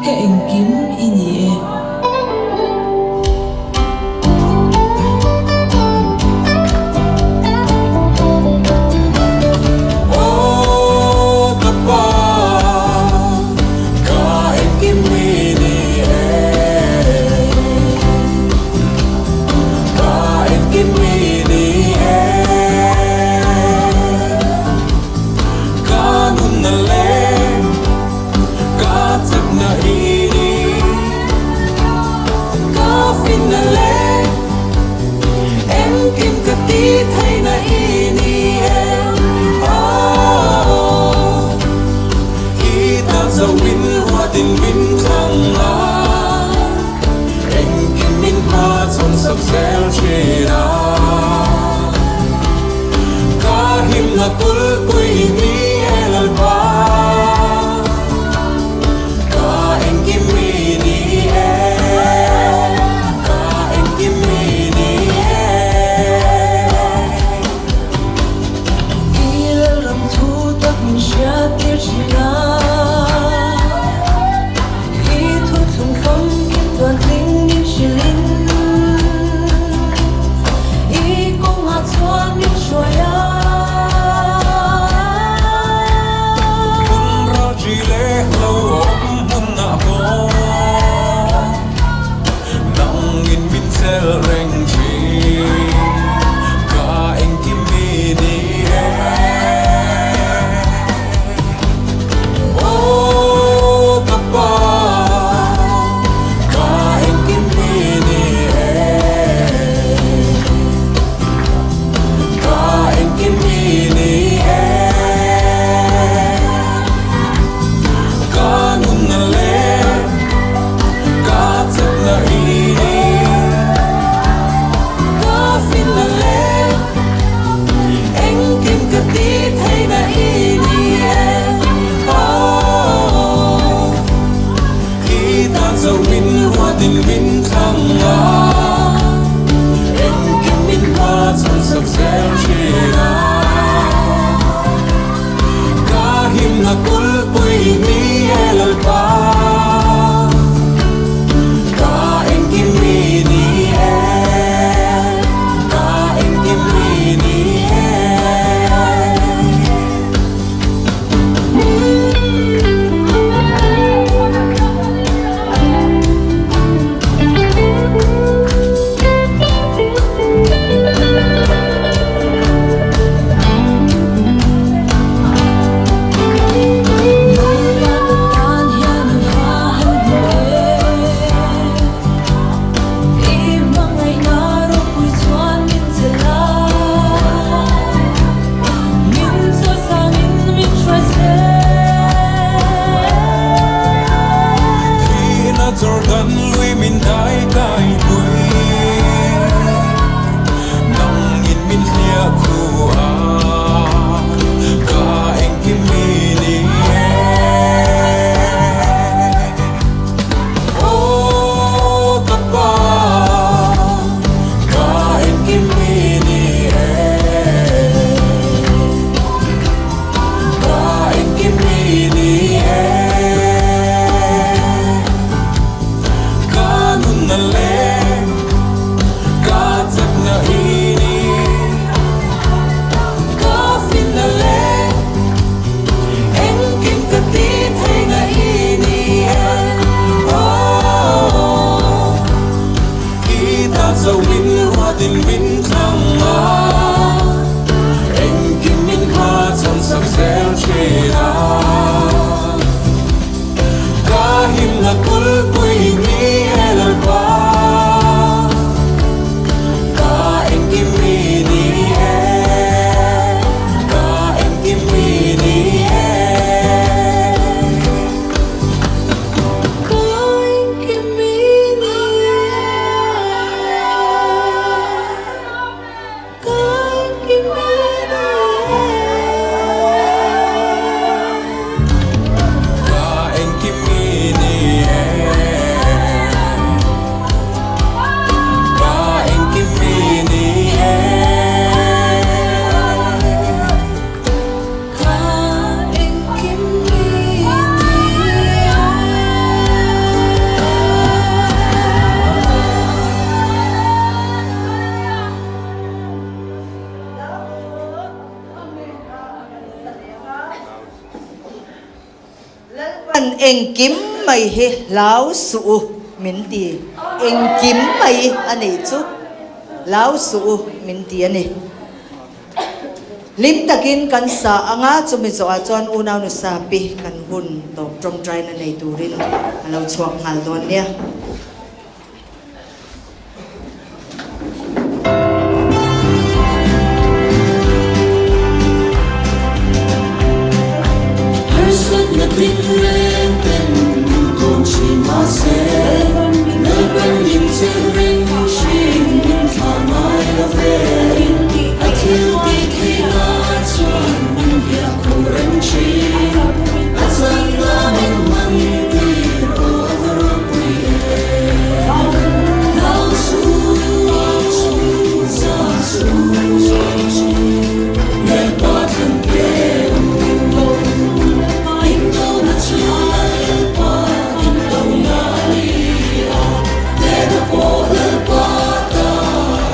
ka engkim i ni e. Aw ka Pa, Ka engkim mi ni e Ka engkim mi ni e Ka nunna leh ka chakna i ni Ka finna leh engkim ka ti theihna i ni e Oh. I ta zo min ruatin min thlang a, engkim min hma chhawn sak zel thin a. Ka himna kulpui ni e Lalpa, ka engkim mi ni e, ka engkim mi ni e. I lalram thu tak min hriat tir thin a, i thuthlung famkim tluan tling min hrilh in, i kawngah chuan min hruai a. Hmun ralṭi leh hlauhawm hmunah pawh nangin min chelh reng thin. Ka engkim mi ni e. Lalpan engkim mai hi hlau suh u min ti. Engkim mai a nih chu hlau suh u min ti a ni. Hlim takin kan sa anga chumi zawhah chuan unau nusa pi kan hun tawp tawngtaina nei turin a lo chhuak nghal dawn nia. Harsatna tin reng ten min tawn thin mahse, Lalpan min chelh reng thin min thlah ngai lo ve. A thil tih theihna chuan min biak ho reng thin, a chakna min man tir aw a va ropui em. Hlau suh, zam suh, Lalpa thlan pe u. Indona chu Lalpa indona a ni a, Hnehna pawh Lalpa ta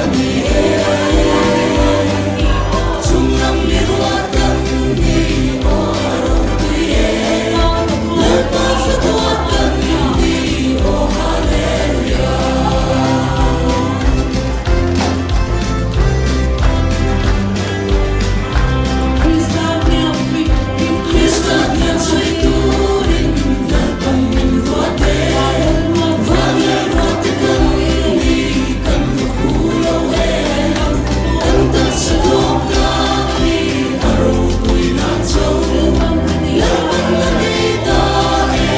a ni e. Chunglam mi ruat kan ni aw a ropui e, Lalpa fatuat kan ni aw Hallelujah. Krista hniam sawi turin Lalpan min ruat e, Van leh ruat te kan ni kan va hu lo e, Kan taksa tlawm tak hi a ropui nan cho, Lalpan la nei ta e,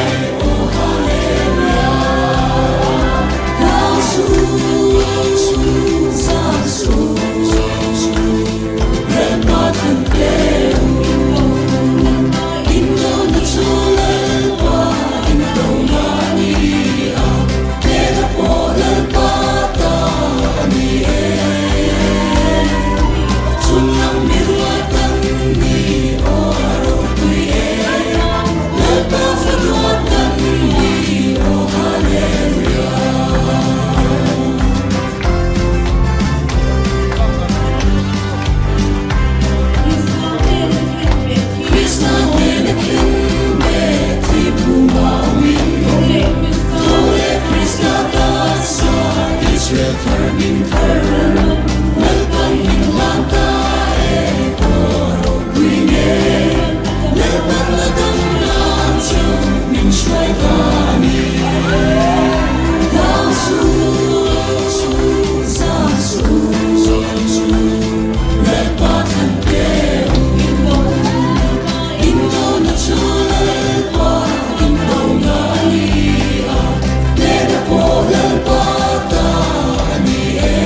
aw Hallelujah. Hlau suh, zam suh, Lalpa thlan pe u. Indona chu Lalpa indona a ni a, hnehna pawh Lalpa ta a ni e. Chunglam mi ruat kan ni aw a ropui e, Lalpa fa ruat kan ni aw Hallelujah. Krista hnena khin ve thi phuma awmin Tho leh Krista taksa Israel thar min thar Lalpan min hlan ta e aw a ropui nge Lalpan la dam nan chu min hruai ta a ni Hlau suh, zam suh, Lalpa thlan pe u. Indona chu Lalpa indona a ni a, hnehna pawh Lalpa ta a ni e.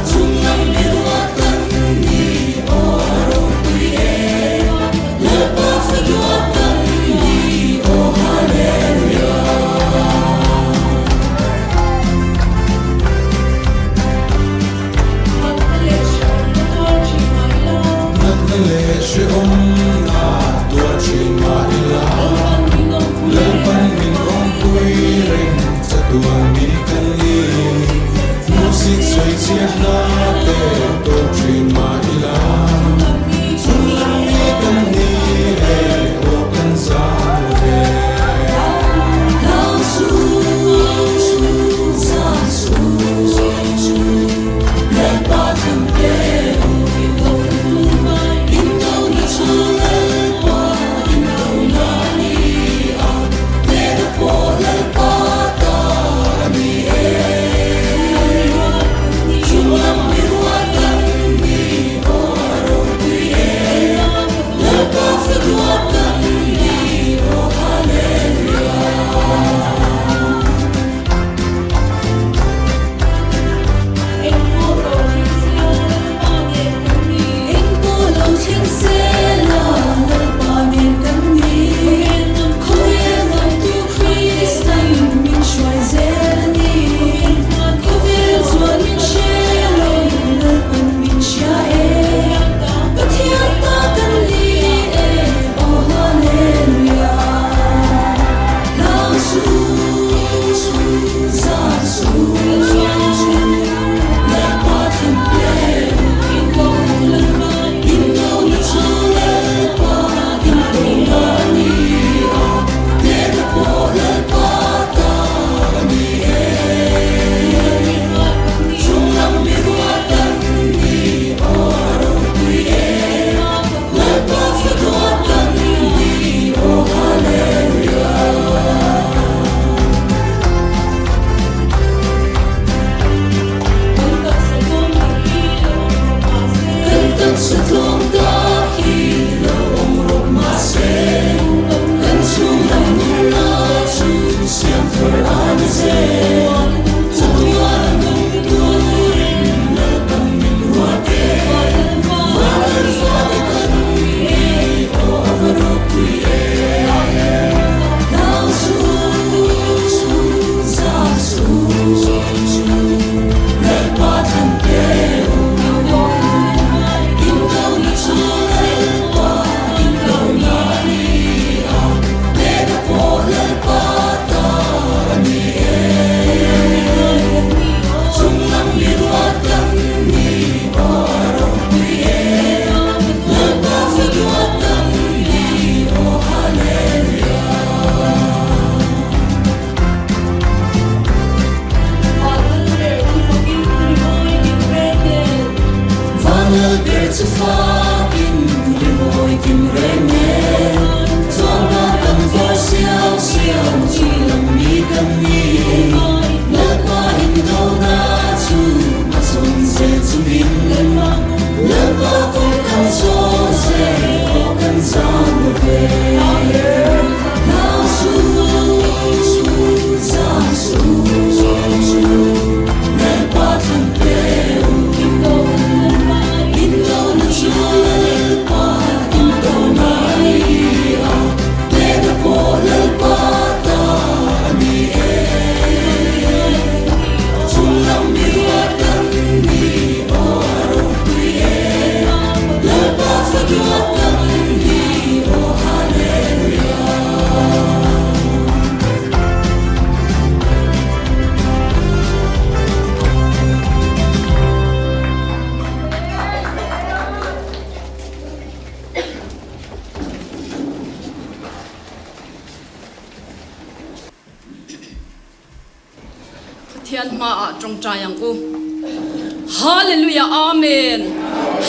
Chunglam mi ruat kan ni aw a ropui e, Lalpa fa duat kan ni aw Hallelujah. Natna leh hrehawmna tuar thin mah ila, Lalpan min awmpui reng chatuan mi kan ni. Hmuhsit sawi chhiatna te tawk thin mah ila, Chunglam mi kan ni e, aw kan zam lo ve. Taksa tlawm tak hi lo awm rawh mahse, kan chhunglam nunna chu siam thar a ni zel. Chatuan a nung turin Lalpan min ruat e. Vanlal fate kan ni aw a va ropui e. Hlau suh, zam suh, Lalpa thlan te u. Indona chu Lalpa indona a ni a, Lehkha pawh Lalpa ta a ni e. Chunglam mi ruat kan ni aw a ropui e, Lalpa faduat kan ni aw Hallelujah. Vanlal ber chu fakin rimawi kim reng e, Chuanna kan var siau siau chu lam mi kan ni. Lalpa indona chu a zawn zel chungin, Lalpa kawng kan zawn zel aw kan zam lo ve. Pathian hmaah tawngtai ang u. Hallelujah Amen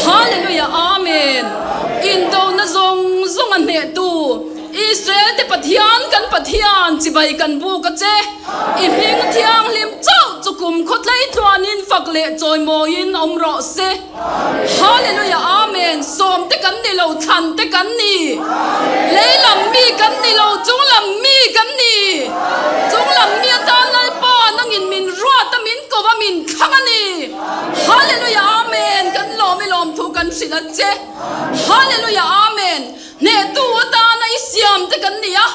Hallelujah Amen Indona zawng zawng a hnehtu Israel te Pathian kan Pathian chibai kan buk a che. I hming thianghlim chauh chu kum khawtlei tluanin fak leh chawimawiin awm rawh se. Hallelujah Amen Sawm te kan ni lo thlan te kan ni Lei lam mi kan ni lo chung lam mi kan ni Chung lam mi atan Lalpa nangin min ruat a min ko a min thlang a ni Hallelujah Amen Kan lawm i lawm thu kan hrilh a che Hallelujah Amen Hnehtu atana i siam te kan ni a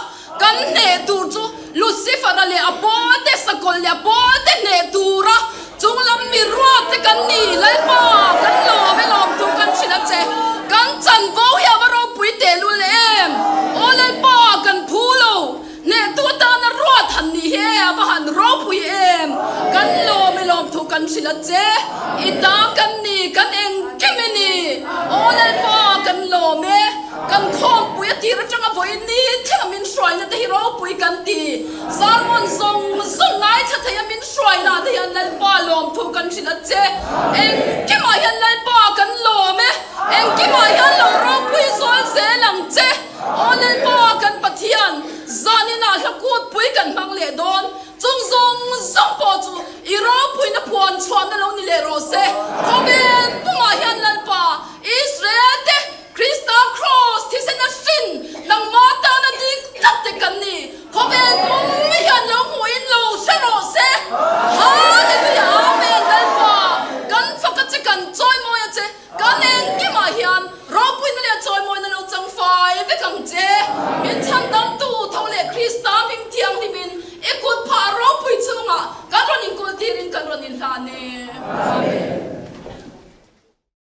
Kan hneh tur chu Lucifer-a leh a pawlte, sakawlh leh a pawlte hneh tura chunglam mi ruat te kan ni. Lalpa, kan lawm e lawm thu kan hrilh a che. Kan chanvo hi a va ropui tehlul em! Aw Lalpa, kan phu lo. Hnehtu atana ruat han nih hi e, a va han ropui em! Kan lawm e lawm thu kan hrilh a che. I ta kan ni, kan engkim i ni. Aw Lalpa, kan lawm e. Kan khawmpui a tir atanga vawiin ni thlenga min hruaina te hi ropui kan ti. Sermon zawng zawng ngaithla thei a min hruaina ah te hian Lalpa lawmthu kan hrilh a che. Engkimah hian Lalpa kan lawm e. Engkimah hian lo ropui zual zel ang che. Aw Lalpa kan Pathian, zaninah hla kutpui kan hmang leh dawn. Chung zawng zawng pawh chu i ropuina puan chhuahna lo ni leh rawh se.